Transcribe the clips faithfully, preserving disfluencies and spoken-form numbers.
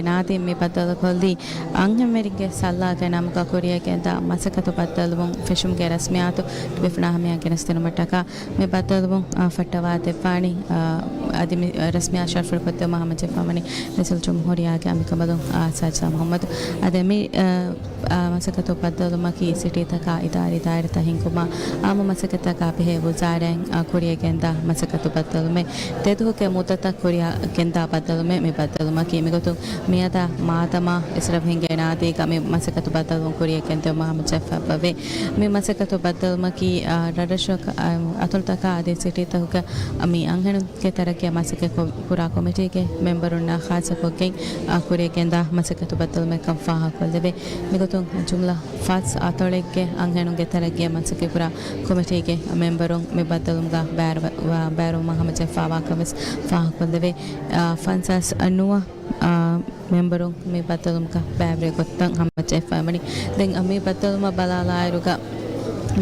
ނާދީ މި ބައްދަލުކޮށްލީ އަންހެންވެރިންގެ ސައްލާގެ ނަމުގަ ކުރިޔަށް ގެންދާ މަސައްކަތު ބައްދަލުވުން ފެށުމުގެ ރަސްމިއްޔާތު ތިބޭފުޅުންނާ ހަމަޔަށް ގެނެސްދިނުމަށްޓަކާ، މި ބައްދަލުވުން، އާ، ފައްޓަވާ ދެއްވާނީ، އާ، އަދި މި ރަސްމިއްޔާ ޝަރަފުވެރިކޮށްދެއްވުމަށް ހަމަޖެއްފަވަނީ ރައީސުލްޖުމްހޫރިއްޔާގެ އަނބިކަނބަލުން، އާ، ސާޖިދާ މުހައްމަދު. އަދި މި، އާ، އާ، މަސައްކަތު ބައްދަލުމަކީ ސިޓީތަކާ އިދާރީ ދާއިރާތައް ހިންގުމާ އާއްމު މަސައްކަތްތަކާ ބެހޭ ވުޒާރާއިން، އާ، ކުރިޔަށް ގެންދާ މަސައްކަތު ބައްދަލުމެއް. ދެދުވަހުގެ މުއްދަތަށް ކުރިޔަށް ގެންދާ ބައްދަލުމެއް. މި ބައްދަލުމަކީ މިގޮތުން މިއަދާ މާދަމާ އިސްރަފް ހިނގޭ ނާދީގަ މި މަސައްކަތު ބައްދަލުވުން ކުރިޔަށް ގެންދެވުމަށް ހަމަޖެއްފައިވޭ. މި މަސައްކަތު ބައްދަލުމަކީ، އާ، ރަށްރަށު، އާ، އަތޮޅުތަކާ އަދި ސިޓީތަކުގެ މި އަންހެނުންގެ ތަރައްގީއަށް މަސައްކަތް ކު-، ކުރާ ކޮމިޓީގެ މެމްބަރުންނާ ޚާއްޞަކޮށްގެން، އާ، ކުރިޔަށް ގެންދާ މަސައްކަތު ބައްދަލުމެއްކަން ފާހަގަކޮށްލެވޭ. މިގޮތުން ޖުމްލަ ފަސް އަތޮޅެއްގެ އަންހެނުންގެ ތަރައްގީއަށް މަސައްކަތް ކުރާ ކޮމިޓީގެ މެމްބަރުން މި ބައްދަލުމުގަ ބައިވެ-، ވަ-، ބައިވެރިވުމަށް ހަމަޖެއްފަވާކަން ވެސް ފާހަގަކޮށްލެވޭ. އާ، ފަންސާސް ނުވަ، އާ، މެމްބަރުން މި ބައްދަލުމުގަ ބައިވެރި ގޮތަށް ހަމަޖެއްފައިވަނީ. ދެން މި ބައްދަލުމަށް ބަލާލާއިރުގަ،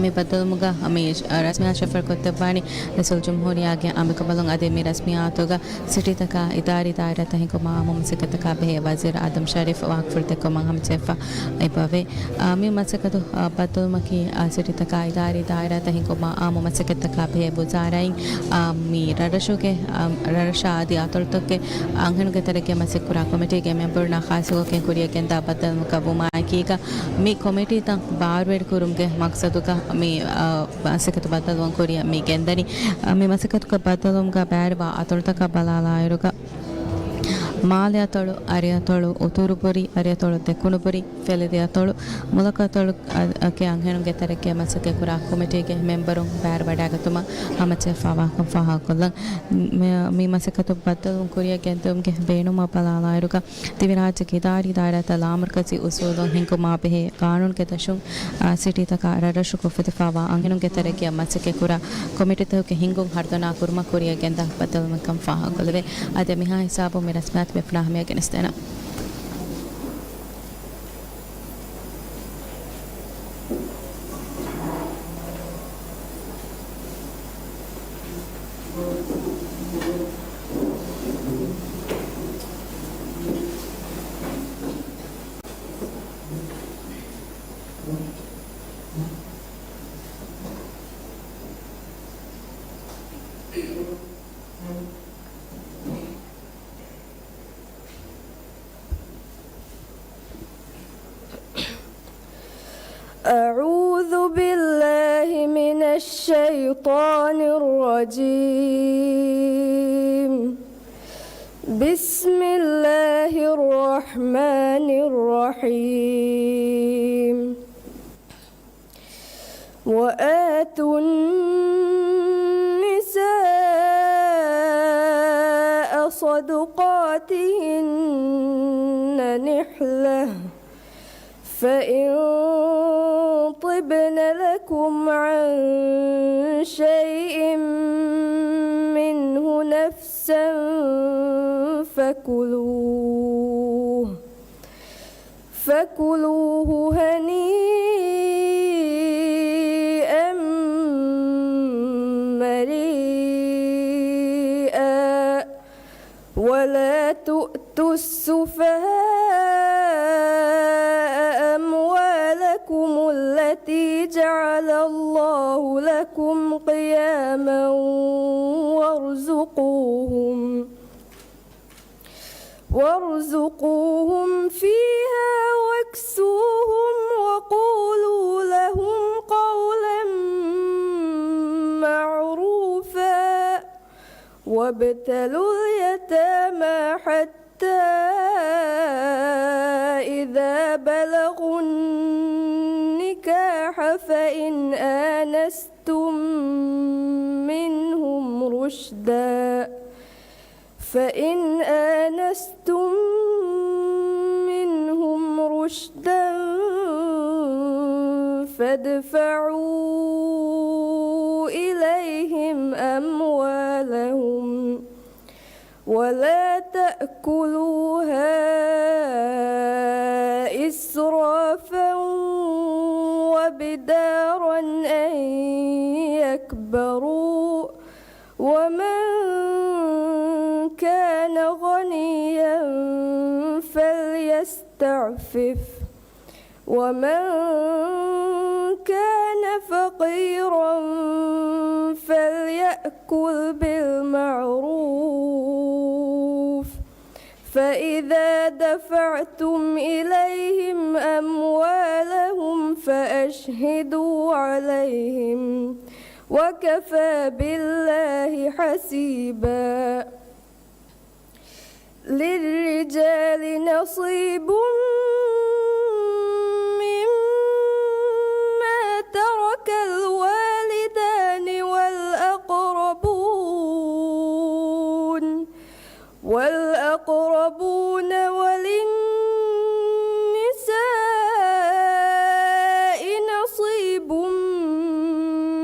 މި ބައްދަލުމުގަ މި ރަސްމިއްޔާ ޝަރަފުވެރިކޮށްދެއްވާނީ ރައީސުލްޖުމްހޫރިއްޔާގެ އަނބިކަނބަލުން. އަދި މި ރަސްމިއްޔާތުގަ ސިޓީތަކާ އިދާރީ ދާއިރާތައް ހިންގުމާ އާއްމު މަސައްކަތްތަކާ ބެހޭ ވަޒީރު އާދަމް ޝަރީފް ވާހަކަފުޅު ދެއްކުމަށް ހަމަޖެއްފަ އެބަވޭ. އާ، މި މަސައްކަތު، އާ، ބައްދަލުމަކީ، އާ، ސިޓީތަކާ އިދާރީ ދާއިރާތައް ހިންގުމާ އާއްމު މަސައްކަތްތަކާ ބެހޭ ވުޒާރާއިން، އާ، މި ރަށްރަށުގެ، އާ، ރަށްރަށާ އަދި އަތޮޅުތަކުގެ އަންހެނުންގެ ތަރައްގީއަށް މަސައްކަތް ކުރާ ކޮމިޓީގެ މެމްބަރުންނާ ޚާއްޞަކޮށްގެން ކުރިޔަށް ގެންދާ ބައްދަލުމަކަށް ވުމާއެކީގަ، މި ކޮމިޓީތައް ބާރުވެރިކުރުމުގެ މަޤްޞަދުގަ މި، އާ، މަސައްކަތު ބައްދަލުވުން ކުރިޔަށް މި ގެންދަނީ. އާ، މި މަސައްކަތުގަ ބައްދަލުވުމުގަ ބައިވެރިވާ އަތޮޅުތަކަށް ބަލާލާއިރުގަ، މާލެ އަތޮޅު، އަރިއަތޮޅު، އުތުރުބުރި، އަރިއަތޮޅު، ދެކުނުބުރި، ފެލެދި އަތޮޅު، މުލަކު އަތޮޅު، އަ، އަކީ އަންހެނުންގެ ތަރައްގީއަށް މަސައްކަތް ކުރާ ކޮމިޓީގެ މެމްބަރުން ބައިވެރިވަޑައިގަތުމަށް ހަމަޖެއްފަވާކަން ފާހަގަކޮށްލަން. މި، މި މަސައްކަތު ބައްދަލުވުން ކުރިޔަށް ގެންދެވުމުގެ ބޭނުމަށް ބަލާލާއިރުގަ، ދިވެހިރާއްޖޭގެ އިދާރީ ދާއިރާތައް ލާމަރުކަޒީ އުސޫލުން ހިންގުމާ ބެހޭ ގާނޫނުގެ ދަށުން، އާ، ސިޓީތަކާ ރަށްރަށުގަ އުފެދިފަވާ އަންހެނުންގެ ތަރައްގީއަށް މަސައްކަތް ކުރާ ކޮމިޓީތަކުގެ ހިންގުން ހަރުދަނާ ކުރުމަށް ކުރިޔަށް ގެންދާ ބައްދަލުވުމެއްކަން ފާހަގަކޮށްލެވޭ. އަދި މިހާ ހިސާބުން މި ރަސްމިއްޔާތު ބޭފުޅުންނާ ހަމަޔަށް ގެނެސްދޭނަން. أعوذ بالله من الشيطان الرجيم. بسم الله الرحمن الرحيم. وآتوا النساء صدقاتهن نحلة، فإن طبن لكم عن شيء منه نفسا فكلوه، فكلوه هنيئا مريئا. ولا تؤتوا السفهاء أموالكم التي جعل الله لكم قياما وارزقوهم، وارزقوهم فيها واكسوهم وقولوا لهم قولا معروفا. وابتلوا اليتامى حتى إذا بلغوا النكاح فإن آنستم منهم رشدا، فإن آنستم منهم رشدا فادفعوا إليهم أموالهم ولا تأكلوها إسرافا وبدارا أن يكبروا، ومن كان غنيا يستعفف، ومن كان فقيرا فليأكل بالمعروف، فإذا دفعتم إليهم أموالهم فأشهدوا عليهم، وكفى بالله حسيبا. للرجال نصيب مما ترك الوالدان والأقربون، والأقربون، وللنساء نصيب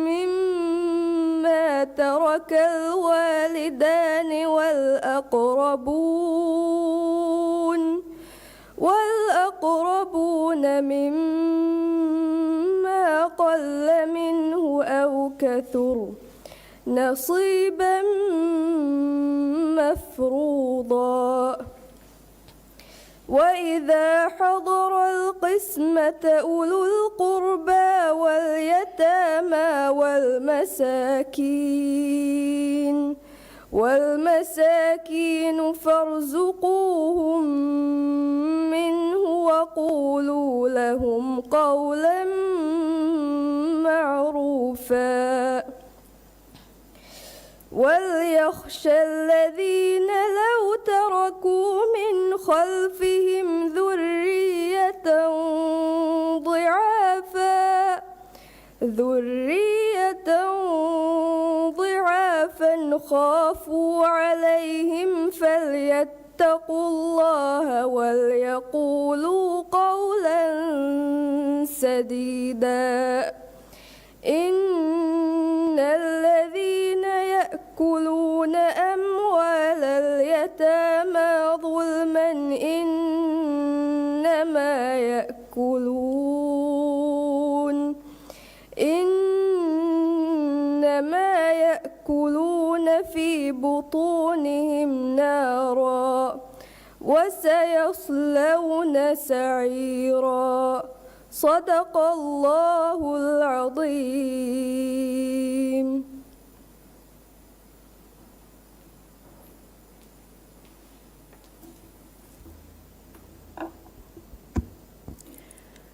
مما ترك الوالدان والأقربون، والأقربون مما قل منه أو كثر، نصيبا مفروضا. وإذا حضر القسمة أولو القربى واليتامى والمساكين، والمساكين فارزقوهم منه وقولوا لهم قولا معروفا. وليخش الذين لو تركوا من خلفهم ذرية ضعافا، ذرية ضعافا خافوا عليهم فليتقوا الله وليقولوا قولا سديدا. إن الذين يأكلون أموال اليتامى ظلما إنما يأكلون، إنما يأكلون في بطونهم نارا وسيصلون سعيرا. صدق الله العظيم.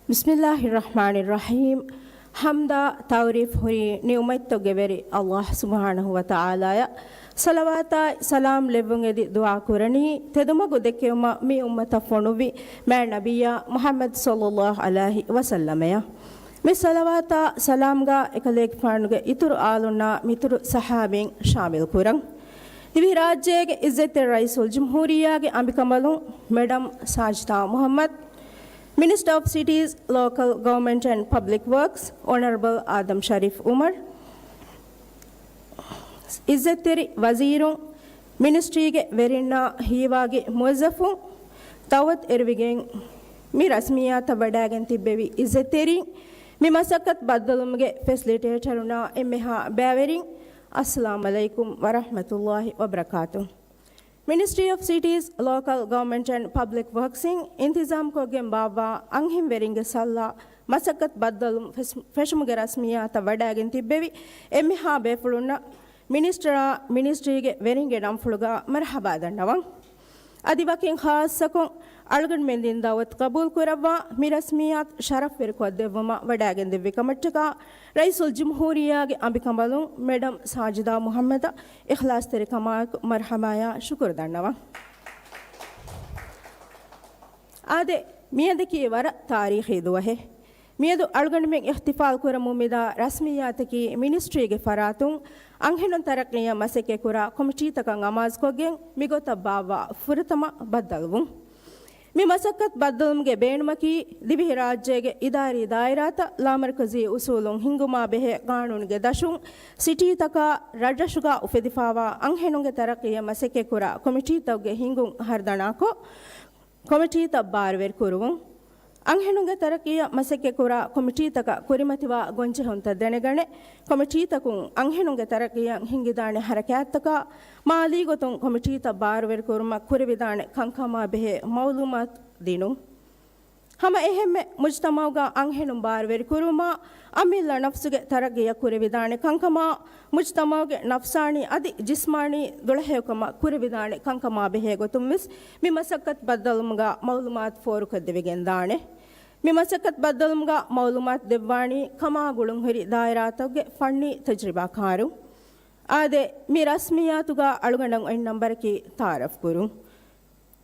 بسم الله الرحمن الرحيم. ޙަމްދާ ތަޢުރީފް ހުރީ ނިޢުމަތްތަކުގެ ވެރި ﷲ ސުބްޙާނަހޫ ވަތަޢާލާއަށް. ޞަލަވާތާއި ސަލާމް ލެއްވުން އެދި ދުޢާ ކުރަނީ، ތެދުމަގު ދެކެވުމަށް މި އުއްމަތަށް ފޮނުއްވި މާތް ނަބިއްޔާ މުޙައްމަދު ޞައްލައްލާހު ޢަލައިހި ވަސައްލަމަޔަށް. މި ޞަލަވާތާ ސަލާމްގާ އެކަލޭގެފާނުގެ އިތުރު އާލުންނާ މިތުރު ޞަޙާބީން ޝާމިލް ކުރަން. ދިވެހިރާއްޖޭގެ އިއްޒަތްތެރި ރައީސުލްޖުމްހޫރިއްޔާގެ އަނބިކަނބަލުން މެޑަމް ސާޖިދާ މުޙައްމަދު، މިނިސްޓަރ އޮފް ސިޓީސް، ލޯކަލް ގަވަރމަންޓް އެންޑް ޕަބްލިކް ވަރކްސް، އޮނަރަބަލް އާދަމް ޝަރީފް އުމަރު، އިއްޒަތްތެރި ވަޒީރުން، މިނިސްޓްރީގެ ވެރިންނާ ހީވާގި މުވައްޒަފުން، ދަޢުވަތު އެރުވިގެން މި ރަސްމިއްޔާތަށް ވަޑައިގެން ތިއްބެވި އިއްޒަތްތެރިން، މި މަސައްކަތް ބައްދަލުވުމުގެ ފެސިލިޓޭޓަރުންނާ އެންމެހާ ބައިވެރިން، އައްސަލާމް ޢަލައިކުމް ވަރަޙްމަތުﷲި ވަބަރަކާތުހު. މިނިސްޓްރީ އޮފް ސިޓީސް، ލޯކަލް ގަވަރމަންޓް އެންޑް ޕަބްލިކް ވަރކްސްއިން އިންތިޒާމްކޮށްގެން ބާއްވާ އަންހެންވެރިންގެ ސައްލަ މަސައްކަތް ބައްދަލުވުން ފެސް-، ފެށުމުގެ ރަސްމިއްޔާތަށް ވަޑައިގެން ތިއްބެވި އެންމެހާ ބޭފުޅުންނަށް މިނިސްޓަރާ މިނިސްޓްރީގެ ވެރިންގެ ނަންފުޅުގަ މަރުޙަބާ ދަންނަވަން. އަދި ވަކިން ޚާއްޞަކޮށް އަޅުގަނޑުމެން ދިން ދަޢުވަތު ޤަބޫލު ކުރައްވާ މި ރަސްމިއްޔާތު ޝަރަފްވެރިކޮށްދެއްވުމަށް ވަޑައިގެންދެއްވި ކަމަށްޓަކާ ރައީސުލްޖުމްހޫރިއްޔާގެ އަނބިކަނބަލުން މެޑަމް ސާޖިދާ މުޙައްމަދަށް އިޚްލާޞްތެރިކަމާއެކު މަރުޙަބާޔާ ޝުކުރު ދަންނަވަން. އާދެ، މިއަދަކީ ވަރަށް ތާރީޚީ ދުވަހެއް. މިއަދު އަޅުގަނޑުމެން އިޙްތިފާލް ކުރަމުން މިދާ ރަސްމިއްޔާތަކީ މިނިސްޓްރީގެ ފަރާތުން އަންހެނުން ތަރައްޤީއަށް މަސައްކަތްކުރާ ކޮމިޓީތަކަށް އަމާޒުކޮށްގެން މިގޮތަށް ބާއްވާ ފުރަތަމަ ބައްދަލުވުން. މި މަސައްކަތް ބައްދަލުވުމުގެ ބޭނުމަކީ، ދިވެހިރާއްޖޭގެ އިދާރީ ދާއިރާތައް ލާމަރުކަޒީ އުސޫލުން ހިންގުމާ ބެހޭ ގާނޫނުގެ ދަށުން ސިޓީތަކާ ރަށްރަށުގަ އުފެދިފާވާ އަންހެނުންގެ ތަރައްޤީއަށް މަސައްކަތްކުރާ ކޮމިޓީތަކުގެ ހިންގުން ހަރުދަނާކޮށް، ކޮމިޓީތައް ބާރުވެރިކުރުވުން. އަންހެނުންގެ ތަރައްޤީއަށް މަސައްކަތްކުރާ ކޮމިޓީތަކަށް ކުރިމަތިވާ ގޮންޖެހުންތައް ދެނެގަނެ، ކޮމިޓީތަކުން އަންހެނުންގެ ތަރައްޤީއަށް ހިންގިދާނެ ހަރަކާތްތަކާ، މާލީ ގޮތުން ކޮމިޓީތައް ބާރުވެރިކުރުމަށް ކުރެވިދާނެ ކަންކަމާ ބެހޭ މައުލޫމާތު ދިނުން. ހަމަ އެހެންމެ މުޖްތަމަޢުގަ އަންހެނުން ބާރުވެރި ކުރުވުމާ، އަމިއްލަ ނަފްސުގެ ތަރައްގީއަށް ކުރެވިދާނެ ކަންކަމާ، މުޖްތަމަޢުގެ ނަފްސާނީ އަދި ޖިސްމާނީ ދުޅަހެޔޮކަމަށް ކުރެވިދާނެ ކަންކަމާ ބެހޭ ގޮތުން ވެސް މި މަސައްކަތް ބައްދަލުވުމުގަ މަޢުލޫމާތު ފޯރުކޮށްދެވިގެންދާނެ. މި މަސައްކަތް ބައްދަލުވުމުގަ މަޢުލޫމާތު ދެއްވާނީ ކަމާ ގުޅުންހުރި ދާއިރާތަކުގެ ފަންނީ ތަޖްރިބާކާރުން. އާދެ، މި ރަސްމިއްޔާތުގަ އަޅުގަނޑަށް އޮތް ނަންބަރަކީ ތަޢާރަފް ކުރުން.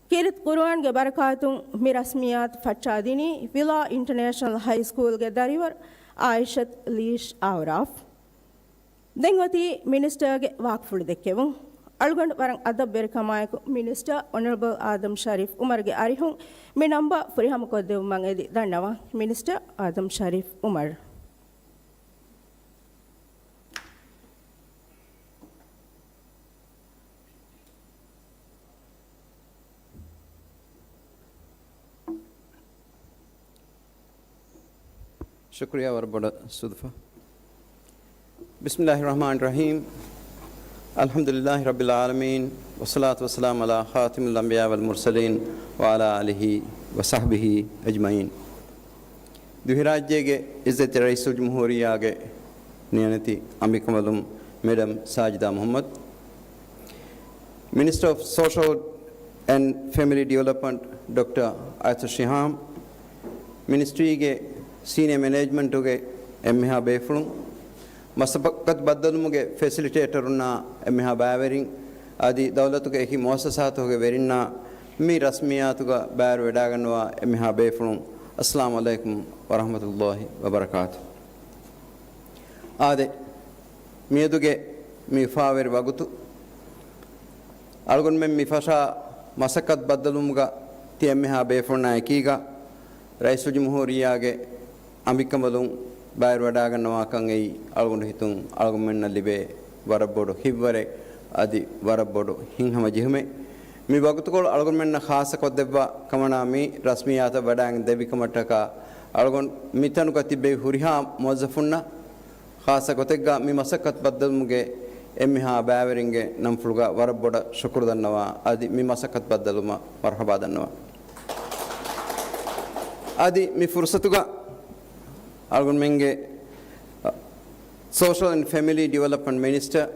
ކީރިތި ޤުރުއާންގެ ބަރަކާތުން މި ރަސްމިއްޔާތު ފައްޗާދިނީ ވިލާ އިންޓަރނޭޝަނަލް ހައި ސްކޫލްގެ ދަރިވަރު އާއިޝަތު ލީޝް އަޢުރާފް. ދެން އޮތީ މިނިސްޓަރގެ ވާހަކަފުޅު ދެއްކެވުން. އަޅުގަނޑު ވަރަށް އަދަބުވެރިކަމާއެކު މިނިސްޓަރ އޮނަރަބަލް އާދަމް ޝަރީފް އުމަރުގެ އަރިހުން މި ނަންބަރ ފުރިހަމަކޮށްދެއްވުމަށް އެދި ދަންނަވަން. މިނިސްޓަރ އާދަމް ޝަރީފް އުމަރު. ޝުކުރިއްޔާ ވަރަށް ބޮޑަށް ސުދުފަ. بسم الله الرحمن الرحيم. الحمد لله رب العالمين، والصلاة والسلام على خاتم الأنبياء والمرسلين، وعلى آله وصحبه أجمعين. ދިވެހިރާއްޖޭގެ އިއްޒަތްތެރި ރައީސުލްޖުމްހޫރިއްޔާގެ ނިޔަނެތި އަނބިކަނބަލުން މެޑަމް ސާޖިދާ މުޙައްމަދު، މިނިސްޓަރ އޮފް ސޯޝަލް އެންޑް ފެމިލީ ޑިވެލޮޕްމަންޓް ޑޮކްޓަރ އައިތު ޝިހާމް، މިނިސްޓްރީގެ ސީނިއަ މެނޭޖްމަންޓުގެ އެންމެހާ ބޭފުޅުން، މަސައްކަތް ބައްދަލުވުމުގެ ފެސިލިޓޭޓަރުންނާ އެންމެހާ ބައިވެރިން، އަދި ދައުލަތުގެ އެކި މުއައްސަސާތަކުގެ ވެރިންނާ މި ރަސްމިއްޔާތުގަ ބައިވެރިވެޑާގަންނަވާ އެންމެހާ ބޭފުޅުން، އައްސަލާމު ޢަލައިކުމް ވަރަޙްމަތުﷲި ވަބަރަކާތު. އާދެ، މިއަދުގެ މި އުފާވެރި ވަގުތު، އަޅުގަނޑުމެން މި ފަށާ މަސައްކަތް ބައްދަލުވުމުގަ ތި އެންމެހާ ބޭފުޅުންނާ އެކީގަ، ރައީސުލްޖުމްހޫރިއްޔާގެ އަނބިކަނބަލުން ބައިވެރިވަޑާގަންނަވާކަން އެއީ އަޅުގަނޑު ހިތުން އަޅުގަނޑުމެންނަށް ލިބޭ ވަރަށް ބޮޑު ހިތްވަރެއް އަދި ވަރަށް ބޮޑު ހިތްހަމަޖެހުމެއް. މި ވަގުތުކޮޅު އަޅުގަނޑުމެންނަށް ޚާއްޞަކޮށްދެއްވާ ކަމަނާ މި ރަސްމިއްޔާތަށް ވަޑާގެން ދެއްވިކަމަށްޓަކާ އަޅުގަނޑު މިތަނުގަ ތިއްބެވި ހުރިހާ މުވައްޒަފުންނަށް، ޚާއްޞަ ގޮތެއްގަ މި މަސައްކަތް ބައްދަލުވުމުގެ އެންމެހާ ބައިވެރިންގެ ނަންފުޅުގަ ވަރަށް ބޮޑަށް ޝުކުރު ދަންނަވާ، އަދި މި މަސައްކަތް ބައްދަލުވުމަށް މަރުޙަބާ ދަންނަވާ. އަދި މި ފުރުޞަތުގަ އަޅުގަނޑުމެންގެ ސޯޝަލް އެންޑް ފެމިލީ ޑިވެލޮޕްމަންޓް މިނިސްޓަރ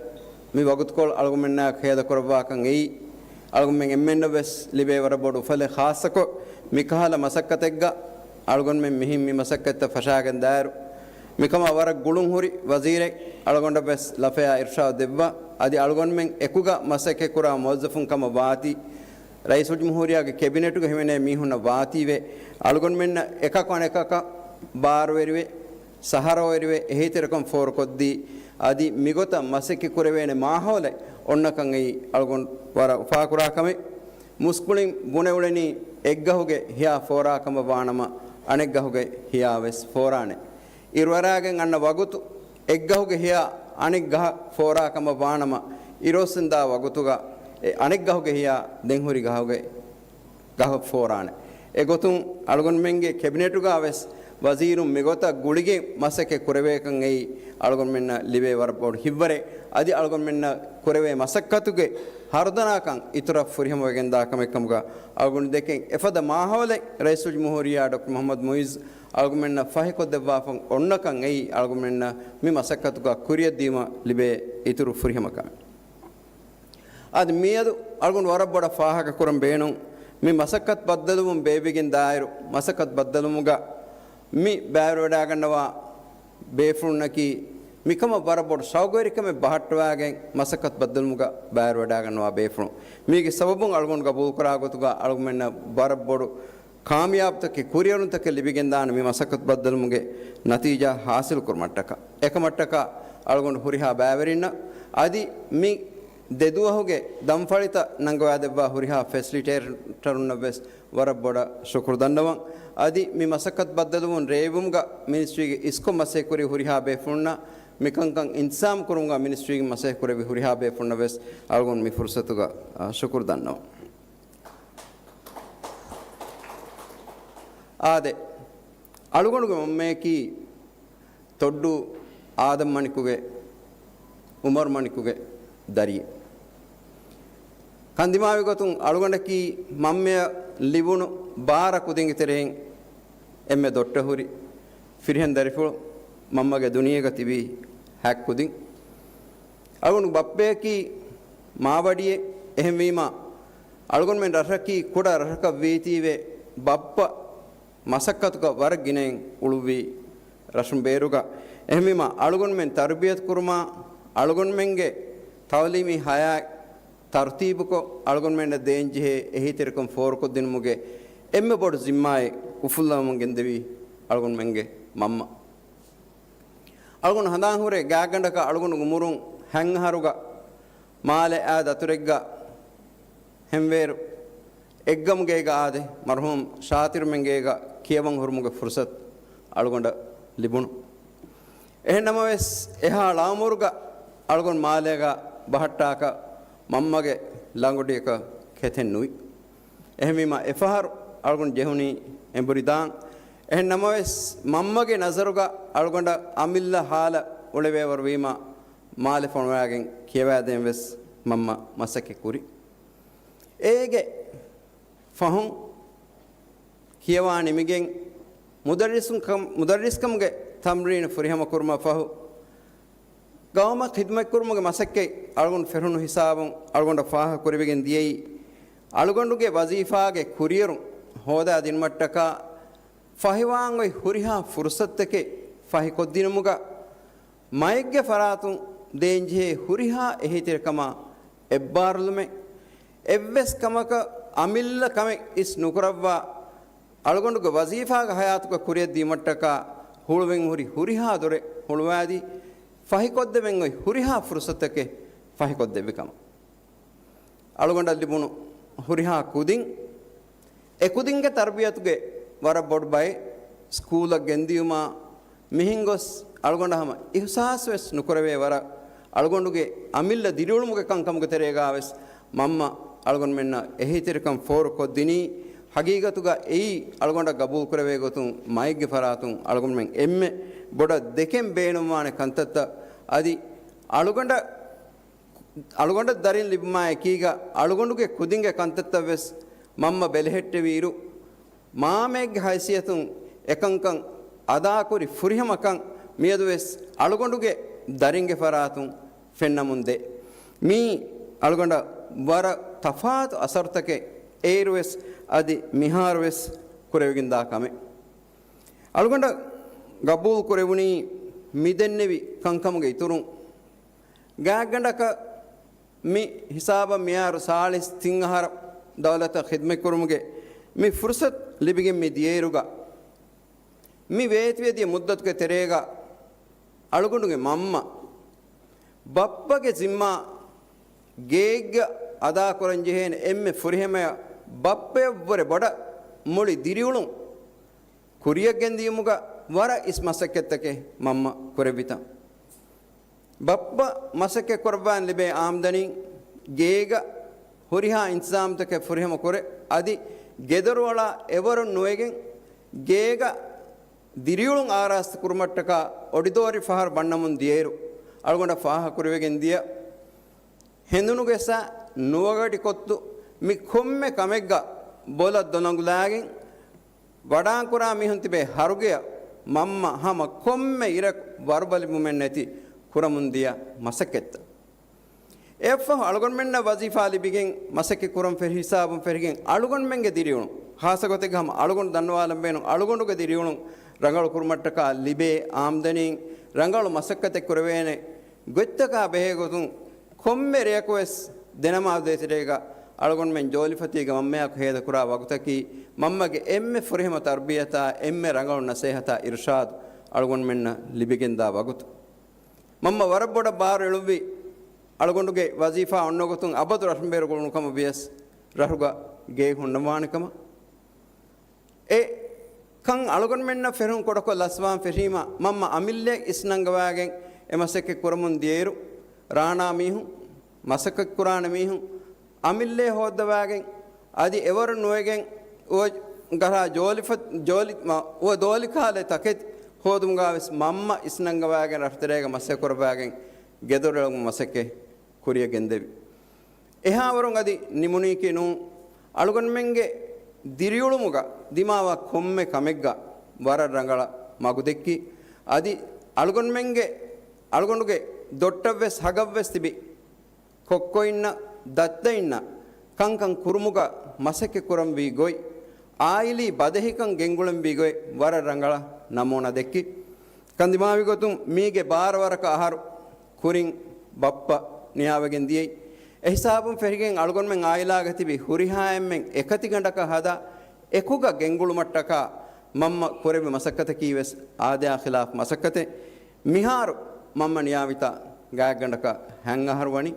މި ވަގުތުކޮޅު އަޅުގަނޑުމެންނާ ޚިޔަދަކުރައްވާކަން އެއީ، އަޅުގަނޑުމެން އެންމެންނަށް ވެސް ލިބޭ ވަރަށް ބޮޑު އުފަލެއް. ޚާއްޞަކޮށް މިކަހަލަ މަސައްކަތެއްގަ އަޅުގަނޑުމެން މިހިން މި މަސައްކަތްތައް ފަށާގެން ދާއިރު، މިކަމަށް ވަރަށް ގުޅުންހުރި ވަޒީރެއް އަޅުގަނޑަށް ވެސް ލަފަޔާ އިރުޝާދު ދެއްވާ، އަދި އަޅުގަނޑުމެން އެކުގަ މަސައްކަތްކުރާ މުވައްޒަފުން ކަމަށް ވާތީ، ރައީސުލްޖުމްހޫރިއްޔާގެ ކެބިނެޓުގަ ހިމެނޭ މީހުންނަށް ވާތީވެ، އަޅުގަނޑުމެންނަށް އެކަކު އަނެކަކަށް ބާރުވެރިވެ، ސަހަރަވެރިވެ، އެހީތެރިކަން ފޯރުކޮށްދީ، އަދި މިގޮތަށް މަސައްކަތް ކުރެވޭނެ މާހައުލެއް އޮންނަކަން އެއީ އަޅުގަނޑު ވަރަށް އުފާކުރާ ކަމެއް. މުސްކުޅިން ބުނެ އުޅެނީ އެއްގަހުގެ ހިޔާ ފޯރާ ކަމަށް ވާނަމަ، އަނެއްގަހުގެ ހިޔާ ވެސް ފޯރާނެ. އިރުއަރާގެން އަންނަ ވަގުތު އެއްގަހުގެ ހިޔާ އަނެއް ގަހަށް ފޯރާ ކަމަށް ވާނަމަ، އިރުއޮއްސެންދާ ވަގުތުގަ އެ އަނެއްގަހުގެ ހިޔާ ދެން ހުރި ގަހުގެ ގަހަށް ފޯރާނެ. އެގޮތުން އަޅުގަނޑުމެންގެ ކެބިނެޓުގަ ވެސް ވަޒީރުން މިގޮތަށް ގުޅިގެން މަސައްކަތް ކުރެވޭކަން އެއީ އަޅުގަނޑުމެންނަށް ލިބޭ ވަރަށް ބޮޑު ހިތްވަރެއް. އަދި އަޅުގަނޑުމެންނަށް ކުރެވޭ މަސައްކަތުގެ ހަރުދަނާކަން އިތުރަށް ފުރިހަމަވެގެންދާ ކަމެއް ކަމުގަ އަޅުގަނޑު ދެކެން އެފަދަ މާހައުލެއް ރައީސުލްޖުމްހޫރިއްޔާ ޑޮކްޓަރ މުޙައްމަދު މުޢިއްޒު އަޅުގަނޑުމެންނަށް ފަހިކޮށްދެއްވާފަ އޮންނަކަން އެއީ އަޅުގަނޑުމެންނަށް މި މަސައްކަތުގަ ކުރިއަށްދީމަށް ލިބޭ އިތުރު ފުރިހަމަ ކަމެއް. އަދި މިއަދު އަޅުގަނޑު ވަރަށް ބޮޑަށް ފާހަގަކުރަން ބޭނުން، މި މަސައްކަތް ބައްދަލުވުން ބޭއްވިގެން ދާއިރު، މަސައްކަތް ބައްދަލުވުމުގަ މި ބައިވެރިވެޑާގަންނަވާ ބޭފުޅުންނަކީ، މިކަމަށް ވަރަށް ބޮޑު ޝައުގުވެރިކަމެއް ބަހައްޓަވާގެން މަސައްކަތް ބައްދަލުވުމުގަ ބައިވެރިވެޑާގަންނަވާ ބޭފުޅުން. މީގެ ސަބަބުން އަޅުގަނޑު ގަބޫލުކުރާ ގޮތުގަ އަޅުގަނޑުމެންނަށް ވަރަށް ބޮޑު ކާމިޔާބުތަކެއް، ކުރިއެރުންތަކެއް ލިބިގެންދާނެ މި މަސައްކަތް ބައްދަލުވުމުގެ ނަތީޖާ ހާސިލުކުރުމަށްޓަކާ. އެކަމަށްޓަކާ އަޅުގަނޑު ހުރިހާ ބައިވެރިންނަށް އަދި މި ދެ ދުވަހުގެ ދަންފަޅިތައް ނަންގަވާދެއްވާ ހުރިހާ ފެސިލިޓޭޓަރުންނަށް ވެސް ވަރަށް ބޮޑަށް ޝުކުރު ދަންނަވަން. އަދި މި މަސައްކަތް ބައްދަލުވުން ރޭވުމުގަ މިނިސްޓްރީގެ އިސްކޮށް މަސައްކަތް ކުރި ހުރިހާ ބޭފުޅުންނަށް، މިކަންކަން އިންތިޒާމް ކުރުމުގަ މިނިސްޓްރީގެ މަސައްކަތް ކުރެއްވި ހުރިހާ ބޭފުޅުންނަށް ވެސް އަޅުގަނޑު މި ފުރުސަތުގަ، އާ، ޝުކުރު ދަންނަވަން. އާދެ، އަޅުގަނޑުގެ މަންމަޔަކީ ތޮއްޑޫ އާދަމް މަނިކުގެ، އުމަރު މަނިކުގެ ދަރިއެއް. ކަންދިމާވި ގޮތުން އަޅުގަނޑަކީ މަންމަޔަށް ލިބުނު ބާރަ ކުދިންގެ ތެރެއިން އެންމެ ދޮއްޓަ ހުރި ފިރިހެން ދަރިފުޅު މަންމަގެ ދުނިޔޭގަ ތިބީ ހަތް ކުދިން. އަޅުގަނޑު ބައްޕަޔަކީ މާވަޑިއެއް. އެހެންވީމާ، އަޅުގަނޑުމެން ރަށަކީ ކުޑަ ރަށަކަށް ވީތީވެ، ބައްޕަ މަސައްކަތުގަ ވަރަށް ގިނައިން އުޅުއްވީ ރަށުން ބޭރުގަ. އެހެންވީމާ، އަޅުގަނޑުމެން ތަރުބިޔަތު ކުރުމާ، އަޅުގަނޑުމެންގެ ތައުލީމީ ހަޔާތް ތަރުތީބުކޮށް، އަޅުގަނޑުމެންނަށް ދޭންޖެހޭ އެހީތެރިކަން ފޯރުކޮށްދިނުމުގެ އެންމެ ބޮޑު ޒިންމާއެއް އުފުއްލަވަމުން ގެންދެވީ އަޅުގަނޑުމެންގެ މަންމަ. އަޅުގަނޑު ހަނދާން ހުރޭ ގާތްގަނޑަކަށް އަޅުގަނޑުގެ އުމުރުން ހަތް އަހަރުގަ މާލެ އާ ދަތުރެއްގަ ހެންވޭރު އެއްގަމުގޭގަ އާދެ، މަރުހޫމް ޝާތިރުމެންގޭގަ ކިޔަވަން ހުރުމުގެ ފުރުސަތު އަޅުގަނޑަށް ލިބުނު. އެހެންނަމަވެސް، އެހާ ޅައުމުރުގަ އަޅުގަނޑު މާލޭގަ ބަހައްޓާކަށް މަންމަގެ ލަނގުޑިއަކަށް ކެތެއް ނުވި. އެހެންވީމާ، އެފަހަރު އަޅުގަނޑު ޖެހުނީ އެނބުރި ދާން. އެހެން ނަމަވެސް، މަންމަގެ ނަޒަރުގަ އަޅުގަނޑަށް އަމިއްލަ ހާލަށް އުޅެވޭވަރު ވީމާ، މާލެ ފޮނުވާގެން ކިޔަވާދޭން ވެސް މަންމަ މަސައްކަތް ކުރި. އޭގެ ފަހުން ކިޔަވާ ނިމިގެން މުދައްރިސުން ކަމް-، މުދައްރިސްކަމުގެ ތަމްރީނު ފުރިހަމަ ކުރުމަށް ފަހު، ގައުމަށް ޚިދުމަތްކުރުމުގެ މަސައްކަތް އަޅުގަނޑު ފެށުނު ހިސާބުން އަޅުގަނޑަށް ފާހަގަކުރެވިގެން ދިޔައީ، އަޅުގަނޑުގެ ވަޒީފާގެ ކުރިއެރުން ހޯދާ ދިނުމަށްޓަކާ ފަހިވާން އޮތް ހުރިހާ ފުރުސަތުތަކެއް ފަހިކޮށްދިނުމުގަ، މައެއްގެ ފަރާތުން ދޭންޖެހޭ ހުރިހާ އެހީތެރިކަމާ އެއްބާރުލުމެއް، އެއްވެސް ކަމަކަށް އަމިއްލަ ކަމެއް އިސް ނުކުރައްވާ، އަޅުގަނޑުގެ ވަޒީފާގެ ހަޔާތުގަ ކުރިއަށްދީމަށްޓަކާ ހުޅުވެން ހުރި ހުރިހާ ދޮރެއް ހުޅުވާދީ، ފަހިކޮށްދެވެން އޮތް ހުރިހާ ފުރުސަތަކެއް ފަހިކޮށްދެއްވި ކަމަށް. އަޅުގަނޑަށް ލިބުނު ހުރިހާ ކުދިން، އެ ކުދިންގެ ތަރުބިޔަތުގެ ވަރަށް ބޮޑު ބައެއް، ސްކޫލަށް ގެންދިޔުމާ، މިހެން ގޮސް އަޅުގަނޑަށް ހަމަ އިހުސާސް ވެސް ނުކުރެވޭ ވަރަށް އަޅުގަނޑުގެ އަމިއްލަ ދިރިއުޅުމުގެ ކަންކަމުގެ ތެރޭގާވެސް މަންމަ އަޅުގަނޑުމެންނަށް އެހީތެރިކަން ފޯރު ކޮށްދިނީ. ހަގީގަތުގަ އެއީ އަޅުގަނޑަށް ގަބޫލު ކުރެވޭ ގޮތުން މައެއްގެ ފަރާތުން އަޅުގަނޑުމެން އެންމެ ބޮޑަށް ދެކެން ބޭނުންވާނެ ކަންތައްތައް އަދި އަޅުގަނޑަށް އަޅުގަނޑަށް ދަރިން ލިބުމާ އެކީގަ، އަޅުގަނޑުގެ ކުދިންގެ ކަންތައްތައް ވެސް މަންމަ ބެލެހެއްޓެވިއިރު، މާމައެއްގެ ހައިސިއްޔަތުން އެކަންކަން އަދާކުރި ފުރިހަމަކަން މިއަދު ވެސް އަޅުގަނޑުގެ ދަރިންގެ ފަރާތުން ފެންނަމުން ދޭ. މީ އަޅުގަނޑަށް ވަރަށް ތަފާތު އަސަރުތަކެއް އޭރު ވެސް އަދި މިހާރު ވެސް ކުރެވިގެންދާ ކަމެއް. އަޅުގަނޑަށް ގަބޫލު ކުރެވުނީ މިދެންނެވި ކަންކަމުގެ އިތުރުން. ގާތްގަނޑަކަށް މި ހިސާބަށް މިހާރު ސާޅީސް ތިން އަހަރަށް ދައުލަތަށް ޚިދުމަތްކުރުމުގެ މި ފުރުސަތު ލިބިގެން މި ދިޔައިރުގަ، މި ވޭތުވެދިޔަ މުއްދަތުގެ ތެރޭގަ އަޅުގަނޑުގެ މަންމަ ބައްޕަގެ ޒިންމާ ގޭގަ އަދާކުރަންޖެހޭނެ އެންމެ ފުރިހަމަޔަށް ބައްޕަޔަށްވުރެ ބޮޑަށް މުޅި ދިރިއުޅުން ކުރިއަށް ގެންދިޔުމުގަ ވަރަށް އިސް މަސައްކަތްތަކެއް މަންމަ ކުރެއްވިތަން. ބައްޕަ މަސައްކަތް ކުރައްވާން ލިބޭ އާމްދަނީން ގޭގަ ހުރިހާ އިންތިޒާމްތަކެއް ފުރިހަމަ ކުރެ، އަދި ގެދޮރުއަޅާ އެވަރުން ނުވެގެން ގޭގަ ދިރިއުޅުން އާރާސްތު ކުރުމަށްޓަކާ އޮޑިދޯރި ފަހަރު ބަންނަމުން ދިޔައިރު، އަޅުގަނޑަށް ފާހަގަކުރެވިގެން ދިޔަ ހެނދުނުގެ ސަ ނުވަގަޑިކޮށްދު މި ކޮންމެ ކަމެއްގަ ބޮލަށް ދޮލަނގުލާގެން، ވަޑާންކުރާ މީހުން ތިބޭ ހަރުގެއަށް މަންމަ ހަމަ ކޮންމެ އިރަކު ވަރުބަލިބުމެއް ނެތި ކުރަމުން ދިޔަ މަސައްކަތްތައް. އެއަށްފަހު އަޅުގަނޑުމެންނަށް ވަޒީފާ ލިބިގެން މަސައްކަތް ކުރަން ފެށި ހިސާބުން ފެށިގެން އަޅުގަނޑުމެންގެ ދިރިއުޅުން، ހާއްސަގޮތެއްގަ ހަމަ އަޅުގަނޑު ދަންނަވާލަން ބޭނުން އަޅުގަނޑުގެ ދިރިއުޅުން ރަނގަޅު ކުރުމަށްޓަކާ ލިބޭ އާމްދަނީން ރަނގަޅު މަސައްކަތެއް ކުރެވޭނެ ގޮތްތަކާ ބެހޭގޮތުން ކޮންމެ ރެޔަކުވެސް ދެނަމާދު ދޭތެރޭގަ އަޅުގަނޑުމެން ޖޯލިފަތީގެ މަންމަޔާއެކު ހޭދަކުރާ ވަގުތަކީ މަންމަގެ އެންމެ ފުރިހަމަ ތަރުބިޔަތާ އެންމެ ރަނގަޅު ނަސޭހަތާ އިރުޝާދު އަޅުގަނޑުމެންނަށް ލިބިގެންދާ ވަގުތު. މަންމަ ވަރަށް ބޮޑަށް ބާރު އެޅުއްވި އަޅުގަނޑުގެ ވަޒީފާ އޮންނަ ގޮތުން އަބަދު ރަށުންބޭރު ގުޅުނު ކަމަށް ވިޔަސް ރަށުގަ ގެއެއް ހުންނަވާނެ ކަމަށް. އެ ކަން އަޅުގަނޑުމެންނަށް ފެށުން ކުޑަކޮށް ލަސްވާން ފެށީމަ، މަންމަ އަމިއްލައަށް އިސްނަންގަވާގެން އެ މަސައްކަތް ކުރަމުން ދިޔައިރު، ރާނާ މީހުން، މަސައްކަތް ކުރާނެ މީހުން، އަމިއްލައެއް ހޯއްދަވާގެން، އަދި އެވަރު ނުވެގެން އުވަ ގަރާ ޖޯލިފަ-، ޖޯލި-، މަ-، އުވަ ދޯލިކާލެ ތަކެތި ހޯދުމުގާވެސް މަންމަ އިސްނަންގަވާގެން ރަށުތެރޭގަ މަސައްކަތް ކުރައްވާގެން ގެދޮރު އެޅުމުގެ މަސައްކަތް ކުރިއަށް ގެންދެވި. އެހާވަރުން އަދި ނިމުނީކީ ނޫން. އަޅުގަނޑުމެންގެ ދިރިއުޅުމުގަ ދިމާވާ ކޮންމެ ކަމެއްގަ ވަރަށް ރަނގަޅަށް މަގުދެއްކި، އަދި އަޅުގަނޑުމެންގެ، އަޅުގަނޑުގެ ދޮށްޓަށްވެސް ހަގަށްވެސް ތިބި ކޮއްކޮއިންނަށް، ދައްތައިންނަށް ކަންކަން ކުރުމުގަ މަސައްކަތް ކުރަންވީ ގޮތް، އާއިލީ ބަދެހިކަން ގެންގުޅެންވީ ގޮތް ވަރަށް ރަނގަޅަށް ނަމޫނާ ދެއްކި. ކަންދިމާވި ގޮތުން މީގެ ބާރަ ވަރަކަށް އަހަރު ކުރިން ބައްޕަ ނިޔާވެގެން ދިޔައީ. އެހިސާބުން ފެށިގެން އަޅުގަނޑުމެން އާއިލާގަ ތިބި ހުރިހާ އެންމެން އެކަތިގަނޑަކަށް ހަދާ އެކުގަ ގެންގުޅުމަށްޓަކާ މަންމަ ކުރެއްވި މަސައްކަތަކީ ވެސް އާދަޔާ ޚިލާފް މަސައްކަތެއް. މިހާރު މަންމަ ނިޔާވިތާ ގާތްގަނޑަކަށް ހަތް އަހަރު ވަނީ.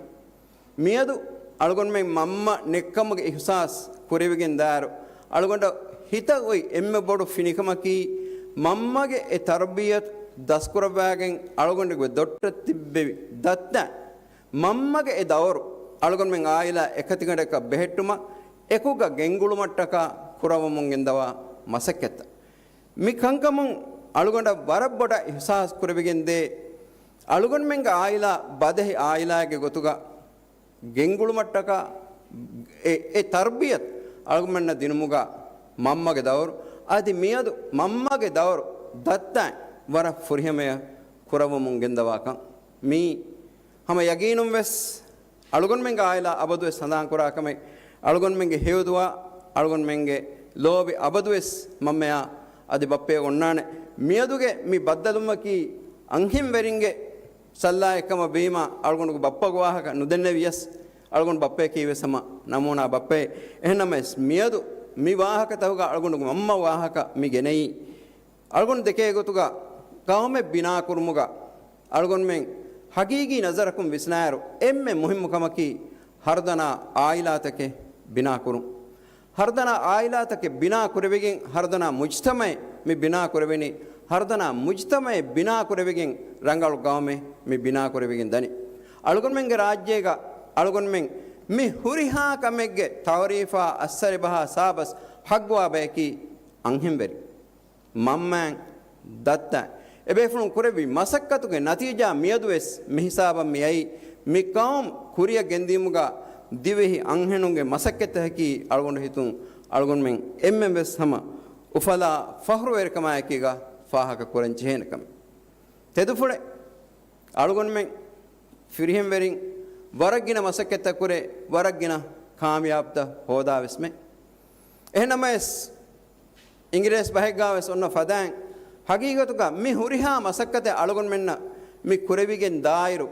މިއަދު އަޅުގަނޑުމެން މަންމަ ނެއްކަމުގެ އިހުސާސް ކުރެވިގެން ދާއިރު، އަޅުގަނޑަށް ހިތަށް އޮތް އެންމެ ބޮޑު ފިނިކަމަކީ، މަންމަގެ އެ ތަރުބިޔަތު ދަސްކުރައްވާގެން އަޅުގަނޑުގެ ދޮށްޓަށް ތިއްބެވި ދައްތަ މަންމަގެ އެ ދައުރު އަޅުގަނޑުމެން އާއިލާ އެކަތިގަނޑަކަށް ބެހެއްޓުމަށް އެކުގަ ގެންގުޅުމަށްޓަކާ ކުރައްވަމުން ގެންދަވާ މަސައްކަތްތައް. މި ކަންކަމުން އަޅުގަނޑަށް ވަރަށް ބޮޑަށް އިހުސާސް ކުރެވިގެންދޭ، އަޅުގަނޑުމެންގެ އާއިލާ ބަދެހި އާއިލާއެއްގެ ގޮތުގަ ގެންގުޅުމަށްޓަކާ އެ، އެ ތަރުބިޔަތު އަޅުގަނޑުމެންނަށް ދިނުމުގަ މަންމަގެ ދައުރު، އަދި މިއަދު މަންމަގެ ދައުރު ދައްތައިން ވަރަށް ފުރިހަމަޔަށް ކުރައްވަމުން ގެންދަވާކަން. މީ ހަމަ ޔަގީނުން ވެސް އަޅުގަނޑުމެންގެ އާއިލާ އަބަދުވެސް ހަނދާންކުރާ ކަމެއް، އަޅުގަނޑުމެންގެ ހެޔޮދުޢާ، އަޅުގަނޑުމެންގެ ލޯބި އަބަދުވެސް މަންމަޔާ އަދި ބައްޕަޔަށް އޮންނާނެ. މިއަދުގެ މި ބައްދަލުވުމަކީ އަންހެންވެރިންގެ ސައްލާއެއްކަމަށް ވީމާ، އަޅުގަނޑުގެ ބައްޕަގެ ވާހަކަ ނުދެންނެވިޔަސް، އަޅުގަނޑު ބައްޕަޔަކީ ވެސް ހަމަ ނަމޫނާ ބައްޕައެއް. އެހެންނަމަވެސް، މިއަދު މި ވާހަކަތަކުގަ އަޅުގަނޑުގެ މަންމަ ވާހަކަ މި ގެނައީ، އަޅުގަނޑު ދެކޭ ގޮތުގަ ޤައުމެއް ބިނާކުރުމުގަ އަޅުގަނޑުމެން ހަގީގީ ނަޒަރަކުން ވިސްނާއިރު، އެންމެ މުހިއްމު ކަމަކީ ހަރުދަނާ އާއިލާތަކެއް ބިނާކުރުން. ހަރުދަނާ އާއިލާތަކެއް ބިނާ ކުރެވިގެން، ހަރުދަނާ މުޖްތަމައެއް މި ބިނާ ކުރެވެނީ، ހަރުދަނާ މުޖްތަމައެއް ބިނާ ކުރެވިގެން، ރަނގަޅު ޤައުމެއް މި ބިނާ ކުރެވިގެން ދަނީ. އަޅުގަނޑުމެންގެ ރާއްޖޭގަ އަޅުގަނޑުމެން މި ހުރިހާ ކަމެއްގެ ތައުރީފާ، އައްސަރިބަހާ ސާބަސް ޙައްޤުވާ ބަޔަކީ އަންހެންވެރި. މަންމައިން ދައްތައިން އެބޭފުޅުން ކުރެއްވި މަސައްކަތުގެ ނަތީޖާ މިއަދުވެސް މިހިސާބަށް މިއައީ، މި ޤައުމު ކުރިއަށް ގެންދިޔުމުގަ ދިވެހި އަންހެނުންގެ މަސައްކަތްތަކަކީ އަޅުގަނޑު ހިތުން އަޅުގަނޑުމެން އެންމެން ވެސް ހަމަ އުފަލާ ފަޚްރުވެރިކަމާއެކީގަ ފާހަގަ ކުރަން ޖެހޭނެ ކަމެއް. ތެދުފުޅެއް، އަޅުގަނޑުމެން ފިރިހެންވެރިން ވަރަށް ގިނަ މަސައްކަތްތައް ކުރޭ، ވަރަށް ގިނަ ކާމިޔާބުތައް ހޯދާ ވެސްމެ. އެހެންނަމަވެސް، އިނގިރޭސި ބަހެއްގާ ވެސް އޮންނަ ފަދައިން، ހަގީގަތުގަ މި ހުރިހާ މަސައްކަތެއް އަޅުގަނޑުމެންނަށް މި ކުރެވިގެން ދާއިރު،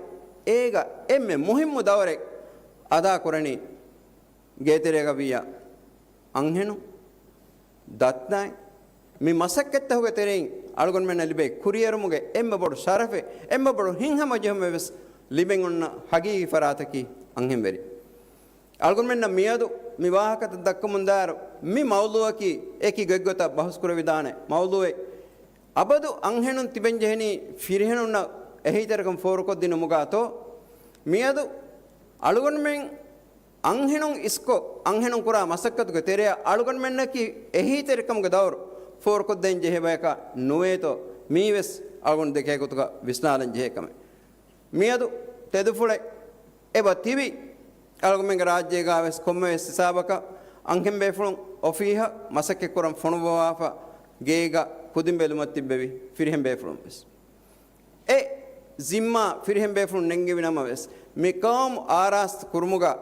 އޭގަ އެންމެ މުހިއްމު ދައުރެއް އަދާ ކުރަނީ ގޭތެރޭގަ ވިއްޔާ އަންހެނުން، ދައްތައިން. މި މަސައްކަތްތަކުގެ ތެރެއިން އަޅުގަނޑުމެންނަށް ލިބޭ ކުރިއެރުމުގެ އެންމެ ބޮޑު ޝަރަފެއް، އެންމެ ބޮޑު ހިތްހަމަޖެހުމެއް ވެސް ލިބެން އޮންނަ ހަގީގީ ފަރާތަކީ އަންހެންވެރި. އަޅުގަނޑުމެންނަށް މިއަދު މި ވާހަކަތައް ދައްކަމުންދާއިރު، މި މައުޟޫއަކީ އެކި ގޮތްގޮތަށް ބަހުސްކުރެވިދާނެ މައުޟޫއެއް. އަބަދު އަންހެނުން ތިބެންޖެހެނީ ފިރިހެނުންނަށް އެހީތެރިކަން ފޯރުކޮށްދިނުމުގާތޯ؟ މިއަދު އަޅުގަނޑުމެން އަންހެނުން އިސްކޮށް، އަންހެނުން ކުރާ މަސައްކަތުގެ ތެރެއަށް އަޅުގަނޑުމެންނަކީ އެހީތެރިކަމުގެ ދައުރު ފޯރުކޮށްދޭން ޖެހޭ ބަޔަކަށް ނުވޭތޯ؟ މީވެސް އަޅުގަނޑު ދެކޭ ގޮތުގަ ވިސްނާލަން ޖެހޭ ކަމެއް. މިއަދު ތެދުފުޅެއް އެބަ ތިބި، އަޅުގަނޑުމެންގެ ރާއްޖޭގާވެސް ކޮންމެވެސް ހިސާބަކަށް އަންހެން ބޭފުޅުން އޮފީހަށް މަސައްކަތްކުރަން ފޮނުއްވަވާފަ، ގޭގަ ކުދިން ބެލުމަށް ތިއްބެވި ފިރިހެން ބޭފުޅުން ވެސް. އެ ޒިންމާ ފިރިހެން ބޭފުޅުން ނެންގެވި ނަމަވެސް، މި ޤައުމު އާރާސްތު ކުރުމުގަ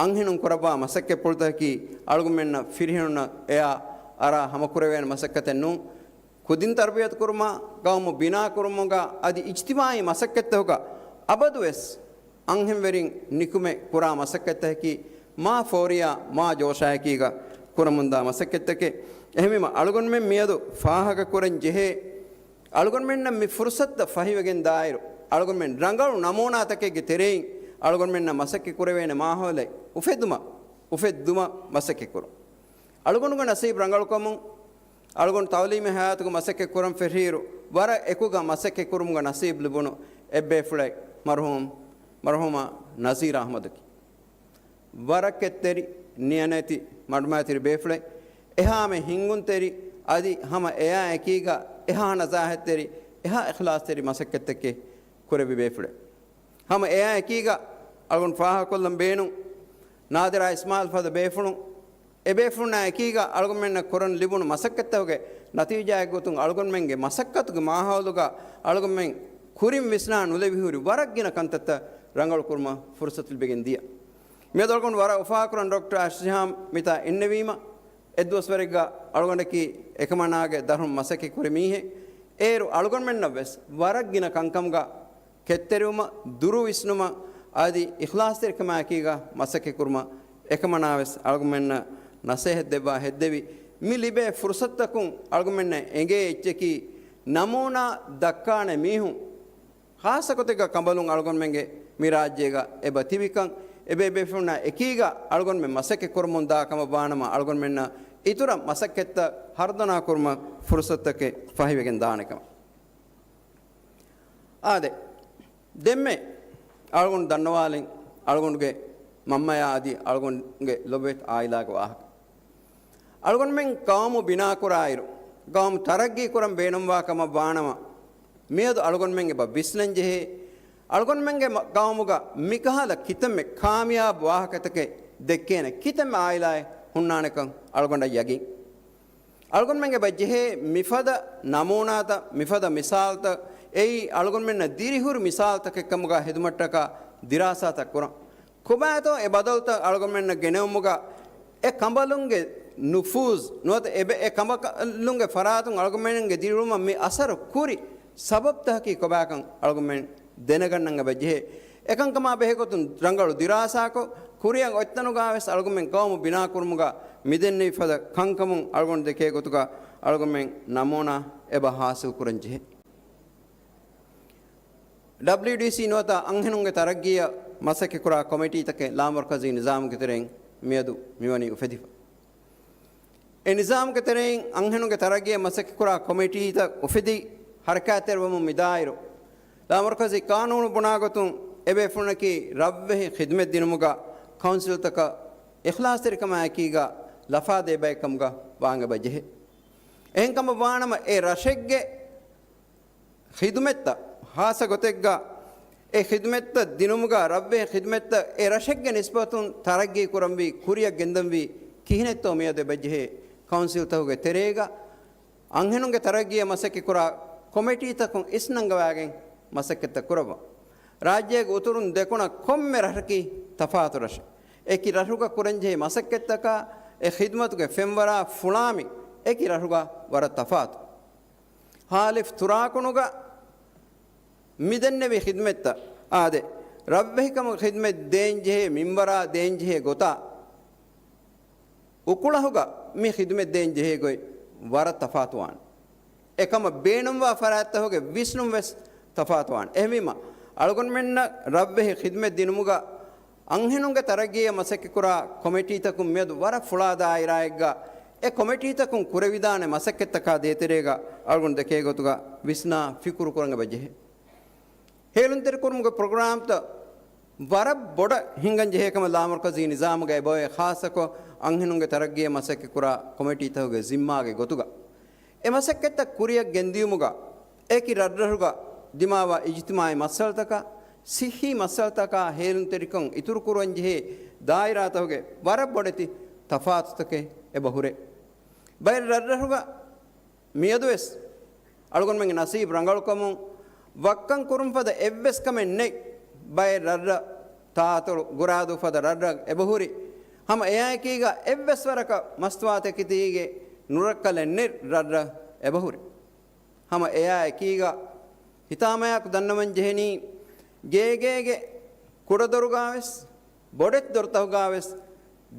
އަންހެނުން ކުރައްވާ މަސައްކަތްޕުޅުތަކަކީ އަޅުގަނޑުމެންނަށް ފިރިހެނުންނަށް އެއާ އަރާ ހަމަކުރެވޭނެ މަސައްކަތެއް ނޫން. ކުދިން ތަރުބިޔަތު ކުރުމާ، ޤައުމު ބިނާ ކުރުމުގަ އަދި އިޖްތިމާޢީ މަސައްކަތްތަކުގަ އަބަދުވެސް އަންހެންވެރިން ނިކުމެ ކުރާ މަސައްކަތްތަކަކީ މާ ފޯރިޔާ، މާ ޖޯޝާއެކީގަ ކުރަމުންދާ މަސައްކަތްތަކެއް. އެހެންވީމަ، އަޅުގަނޑުމެން މިއަދު ފާހަގަކުރަން ޖެހޭ، އަޅުގަނޑުމެންނަށް މި ފުރުސަތުތައް ފަހިވެގެން ދާއިރު، އަޅުގަނޑުމެން ރަނގަޅު ނަމޫނާތަކެއްގެ ތެރެއިން އަޅުގަނޑުމެންނަށް މަސައްކަތް ކުރެވޭނެ މާހައުލެއް އުފެދުމަށް، އުފެއްދުމަށް މަސައްކަތް ކުރުން. އަޅުގަނޑުގެ ނަސީބު ރަނގަޅުކަމުން، އަޅުގަނޑު ތަޢުލީމީ ހަޔާތުގަ މަސައްކަތް ކުރަން ފެށިއިރު، ވަރަށް އެކުގަ މަސައްކަތް ކުރުމުގަ ނަސީބު ލިބުނު އެއްބޭފުޅެއް މަރުޙޫމް، މަރުޙޫމާ ނަޒީރާ އަޙްމަދަކީ. ވަރަކަށްތެރި، ނިޔަނެތި، މަޑުމައިތިރި ބޭފުޅެއް. އެހާމެ ހިންގުންތެރި، އަދި ހަމަ އެއާ އެކީގަ އެހާ ނަޒާހަތްތެރި، އެހާ އިޚްލާޞްތެރި މަސައްކަތްތަކެއް ކުރެއްވި ބޭފުޅެއް. ހަމަ އެއާ އެކީގަ އަޅުގަނޑު ފާހަގަކޮށްލަން ބޭނުން، ނާދިރާ އިސްމާޢީލް ފަދަ ބޭފުޅުން އެބޭފުޅުންނާ އެކީގަ އަޅުގަނޑުމެންނަށް ކުރަން ލިބުނު މަސައްކަތްތަކުގެ ނަތީޖާއެއްގޮތުން އަޅުގަނޑުމެންގެ މަސައްކަތުގެ މާހައުލުގަ އަޅުގަނޑުމެން ކުރިން ވިސްނާ ނުލެވިހުރި ވަރަށް ގިނަ ކަންތައްތައް ރަނގަޅު ކުރުމަށް ފުރުސަތު ލިބިގެން ދިޔަ. މިއަދު އަޅުގަނޑު ވަރަށް އުފާކުރަން ޑޮކްޓަރ އަޝްޖަހާމް މިތާ އިންނެވީމަ، އެއްދުވަސްވަރެއްގަ އަޅުގަނޑަކީ އެކަމަނާގެ ދަށުން މަސައްކަތް ކުރި މީހެއް. އޭރު އަޅުގަނޑުމެންނަށް ވެސް ވަރަށް ގިނަ ކަންކަމުގަ ކެތްތެރިވުމަށް، ދުރު ވިސްނުމަށް އަދި އިޚްލާޞްތެރިކަމާއެކީގަ މަސައްކަތް ކުރުމަށް އެކަމަނާވެސް އަޅުގަނޑުމެންނަށް ނަސޭހަތް ދެއްވާ ހެއްދެވި. މި ލިބޭ ފުރުސަތުތަކުން އަޅުގަނޑުމެންނަށް އެނގޭ އެއްޗަކީ، ނަމޫނާ ދައްކާނެ މީހުން، ޚާއްޞަ ގޮތެއްގަ ކަނބަލުން އަޅުގަނޑުމެންގެ މި ރާއްޖޭގަ އެބަ ތިބިކަން، އެބޭބޭފުޅުންނާ އެކީގަ އަޅުގަނޑުމެން މަސައްކަތް ކުރަމުން ދާ ކަމަށް ވާނަމަ، އަޅުގަނޑުމެންނަށް އިތުރަށް މަސައްކަތްތައް ހަރުދަނާ ކުރުމަށް ފުރުސަތުތަކެއް ފަހިވެގެން ދާނެ ކަމަށް. އާދެ، ދެންމެ އަޅުގަނޑު ދަންނަވާލިން އަޅުގަނޑުގެ މަންމަޔާ އަދި އަޅުގަނޑުގެ ލޮބުވެތި އާއިލާގެ ވާހަކަ. އަޅުގަނޑުމެން ޤައުމު ބިނާކުރާއިރު، ޤައުމު ތަރައްގީ ކުރަން ބޭނުންވާ ކަމަށް ވާނަމަ، މިއަދު އަޅުގަނޑުމެން އެބަ ވިސްނަން ޖެހޭ، އަޅުގަނޑުމެންގެ މަ-، ޤައުމުގަ މިކަހަލަ ކިތަންމެ ކާމިޔާބު ވާހަކަތަކެއް ދެއްކޭނެ ކިތަންމެ އާއިލާއެއް ހުންނާނެކަން އަޅުގަނޑަށް ޔަގީން. އަޅުގަނޑުމެން އެބަ ޖެހޭ މިފަދަ ނަމޫނާތައް، މިފަދަ މިސާލުތައް، އެއީ އަޅުގަނޑުމެންނަށް ދިރިހުރި މިސާލުތަކެއްކަމުގަ ހެދުމަށްޓަކާ ދިރާސާތައް ކުރަން. ކޮބާތޯ އެ ބަދަލުތައް އަޅުގަނޑުމެންނަށް ގެނެވުމުގަ އެ ކަނބަލުންގެ ނުފޫޒް ނުވަތަ އެބެ-، އެ ކަނބަލުންގެ ފަރާތުން އަޅުގަނޑުމެންގެ ދިރިއުޅުމަށް މި އަސަރު ކުރި ސަބަބުތަކަކީ ކޮބާކަން އަޅުގަނޑުމެން ދެނެގަންނަން އެބަ ޖެހޭ. އެކަންކަމާ ބެހޭގޮތުން ރަނގަޅު ދިރާސާކޮށް، ކުރިއަށް އޮތްތަނުގަ ވެސް އަޅުގަނޑުމެން ޤައުމު ބިނާކުރުމުގަ މިދެންނެވި ފަދަ ކަންކަމުން އަޅުގަނޑު ދެކޭ ގޮތުގަ އަޅުގަނޑުމެން ނަމޫނާ އެބަ ހާސިލް ކުރަން ޖެހޭ. ޑަބްލިޔުޑީސީ ނުވަތަ އަންހެނުންގެ ތަރައްގީއަށް މަސައްކަތްކުރާ ކޮމިޓީތަކެއް ލާމަރުކަޒީ ނިޒާމުގެ ތެރެއިން މިއަދު މިވަނީ އުފެދިފަ. އެ ނިޒާމުގެ ތެރެއިން އަންހެނުންގެ ތަރައްގީއަށް މަސައްކަތްކުރާ ކޮމިޓީތައް އުފެދި ހަރަކާތްތެރިވަމުން މިދާއިރު، ލާމަރުކަޒީ ޤާނޫނު ބުނާގޮތުން އެބޭފުޅުންނަކީ ރަށްވެހި ޚިދުމަތް ދިނުމުގަ ކައުންސިލްތަކަށް އިޚްލާޞްތެރިކަމާއެކީގަ ލަފާދޭ ބައެއްކަމުގަ ވާން އެބަ ޖެހޭ. އެހެންކަމަށް ވާނަމަ އެ ރަށެއްގެ ޚިދުމަތްތައް، ޚާއްޞަ ގޮތެއްގަ އެ ޚިދުމަތްތައް ދިނުމުގަ ރަށްވެހި ޚިދުމަތްތައް އެ ރަށެއްގެ ނިސްބަތުން ތަރައްގީ ކުރަންވީ، ކުރިއަށް ގެންދަންވީ ކިހިނެއްތޯ މިއަދު އެބަޖެހޭ ކައުންސިލްތަކުގެ ތެރޭގަ އަންހެނުންގެ ތަރައްގީއަށް މަސައްކަތްކުރާ ކޮމިޓީތަކުން އިސްނަންގަވާގެން މަސައްކަތްތައް ކުރައްވަން. ރާއްޖޭގެ އުތުރުން ދެކުނަށް ކޮންމެ ރަށަކީ ތަފާތު ރަށެއް. އެކި ރަށުގަ ކުރަންޖެހޭ މަސައްކަތްތަކާ އެ ޚިދުމަތުގެ ފެންވަރާ ފުޅާމި އެކި ރަށުގަ ވަރަށް ތަފާތު. ހާލިފް ތުރާކުނުގަ މިދެންނެވި ޚިދުމަތްތައް އާދެ، ރަށްވެހިކަމުގެ ޚިދުމަތް ދޭންޖެހޭ މިންވަރާ ދޭންޖެހޭ ގޮތާ، އުކުޅަހުގަ މި ޚިދުމަތް ދޭންޖެހޭ ގޮތް ވަރަށް ތަފާތުވާނެ. އެކަމަށް ބޭނުންވާ ފަރާތްތަކުގެ ވިސްނުން ވެސް ތަފާތުވާނެ. އެހެންވީމަ، އަޅުގަނޑުމެންނަށް ރަށްވެހި ޚިދުމަތް ދިނުމުގަ އަންހެނުންގެ ތަރައްގީއަށް މަސައްކަތްކުރާ ކޮމިޓީތަކުން މިއަދު ވަރަށް ފުޅާ ދާއިރާއެއްގަ އެ ކޮމިޓީތަކުން ކުރެވިދާނެ މަސައްކަތްތަކާ ދޭތެރޭގަ އަޅުގަނޑު ދެކޭ ގޮތުގަ ވިސްނާ ފިކުރު ކުރަން އެބަ ޖެހޭ. ހޭލުންތެރިކުރުމުގެ ޕްރޮގްރާމްތައް ވަރަށް ބޮޑަށް ހިންގަން ޖެހޭ ކަމަށް ލާމަރުކަޒީ ނިޒާމުގަ އެބައޮތް، ޚާއްޞަކޮށް އަންހެނުންގެ ތަރައްގީއަށް މަސައްކަތްކުރާ ކޮމިޓީތަކުގެ ޒިންމާގެ ގޮތުގަ. އެ މަސައްކަތްތައް ކުރިއަށް ގެންދިޔުމުގަ އެކި ރަށްރަށުގަ ދިމާވާ އިޖްތިމާޢީ މައްސަލަތަކާ، ޞިއްޙީ މައްސަލަތަކާ ހޭލުންތެރިކަން އިތުރުކުރަންޖެހޭ ދާއިރާތަކުގެ ވަރަށް ބޮޑެތި ތަފާތުތަކެއް އެބަ ހުރޭ. ބައެއް ރަށްރަށުގަ މިއަދުވެސް އަޅުގަނޑުމެންގެ ނަސީބު ރަނގަޅުކަމުން ވައްކަން ކުރުން ފަދަ އެއްވެސް ކަމެއް ނެތް. ބައެއް ރަށްރަށް ތާއަތޮޅު ގުރާދޫ ފަދަ ރަށްރަށް އެބަހުރި. ހަމަ އެއާއެކީގަ އެއްވެސް ވަރަކަށް މަސްތުވާތަކެތީގެ ނުރައްކަލެއް ނެތް ރަށްރަށް އެބަހުރި. ހަމަ އެއާއެކީގަ ހިތާމަޔާއެކު ދަންނަވަން ޖެހެނީ، ގޭގޭގެ ކުޑަދޮރުގާވެސް، ބޮޑެތި ދޮރުތަކުގާވެސް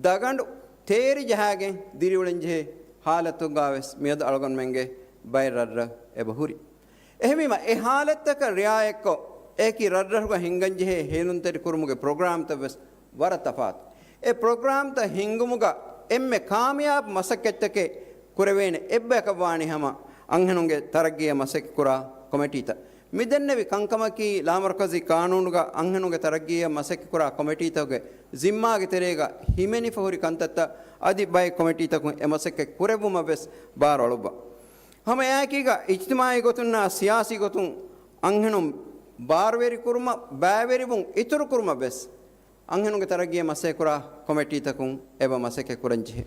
ދަގަނޑު ތޭރި ޖަހާގެން ދިރިއުޅެންޖެހޭ ހާލަތުގާވެސް މިއަދު އަޅުގަނޑުމެންގެ ބައެއް ރަށްރަށް އެބަހުރި. އެހެންވީމަ، އެ ހާލަތްތަކަށް ރިޢާޔަތްކޮށް، އެކި ރަށްރަށުގަ ހިންގަންޖެހޭ ހޭލުންތެރިކުރުމުގެ ޕްރޮގްރާމްތައްވެސް ވަރަށް ތަފާތު. އެ ޕްރޮގްރާމްތައް ހިންގުމުގަ އެންމެ ކާމިޔާބު މަސައްކަތްތަކެއް ކުރެވޭނެ އެއްބަޔަކަށް ވާނީ ހަމަ އަންހެނުންގެ ތަރައްގީއަށް މަސައްކަތްކުރާ ކޮމިޓީތައް. މިދެންނެވި ކަންކަމަކީ ލާމަރުކަޒީ ޤާނޫނުގަ އަންހެނުންގެ ތަރައްގީއަށް މަސައްކަތްކުރާ ކޮމިޓީތަކުގެ ޒިންމާގެ ތެރޭގަ ހިމެނިފަ ހުރި ކަންތައްތައް އަދި ބައެއް ކޮމިޓީތަކުން އެ މަސައްކަތް ކުރެއްވުމަށްވެސް ބާރު އަޅުއްވާ. ހަމަ އެއާއެކީގަ އިޖްތިމާޢީ ގޮތުންނާ ސިޔާސީ ގޮތުން އަންހެނުން ބާރުވެރިކުރުމަށް، ބައިވެރިވުން އިތުރުކުރުމަށްވެސް އަންހެނުންގެ ތަރައްގީއަށް މަސައްކަތްކުރާ ކޮމިޓީތަކުން އެބަ މަސައްކަތް ކުރަންޖެހޭ.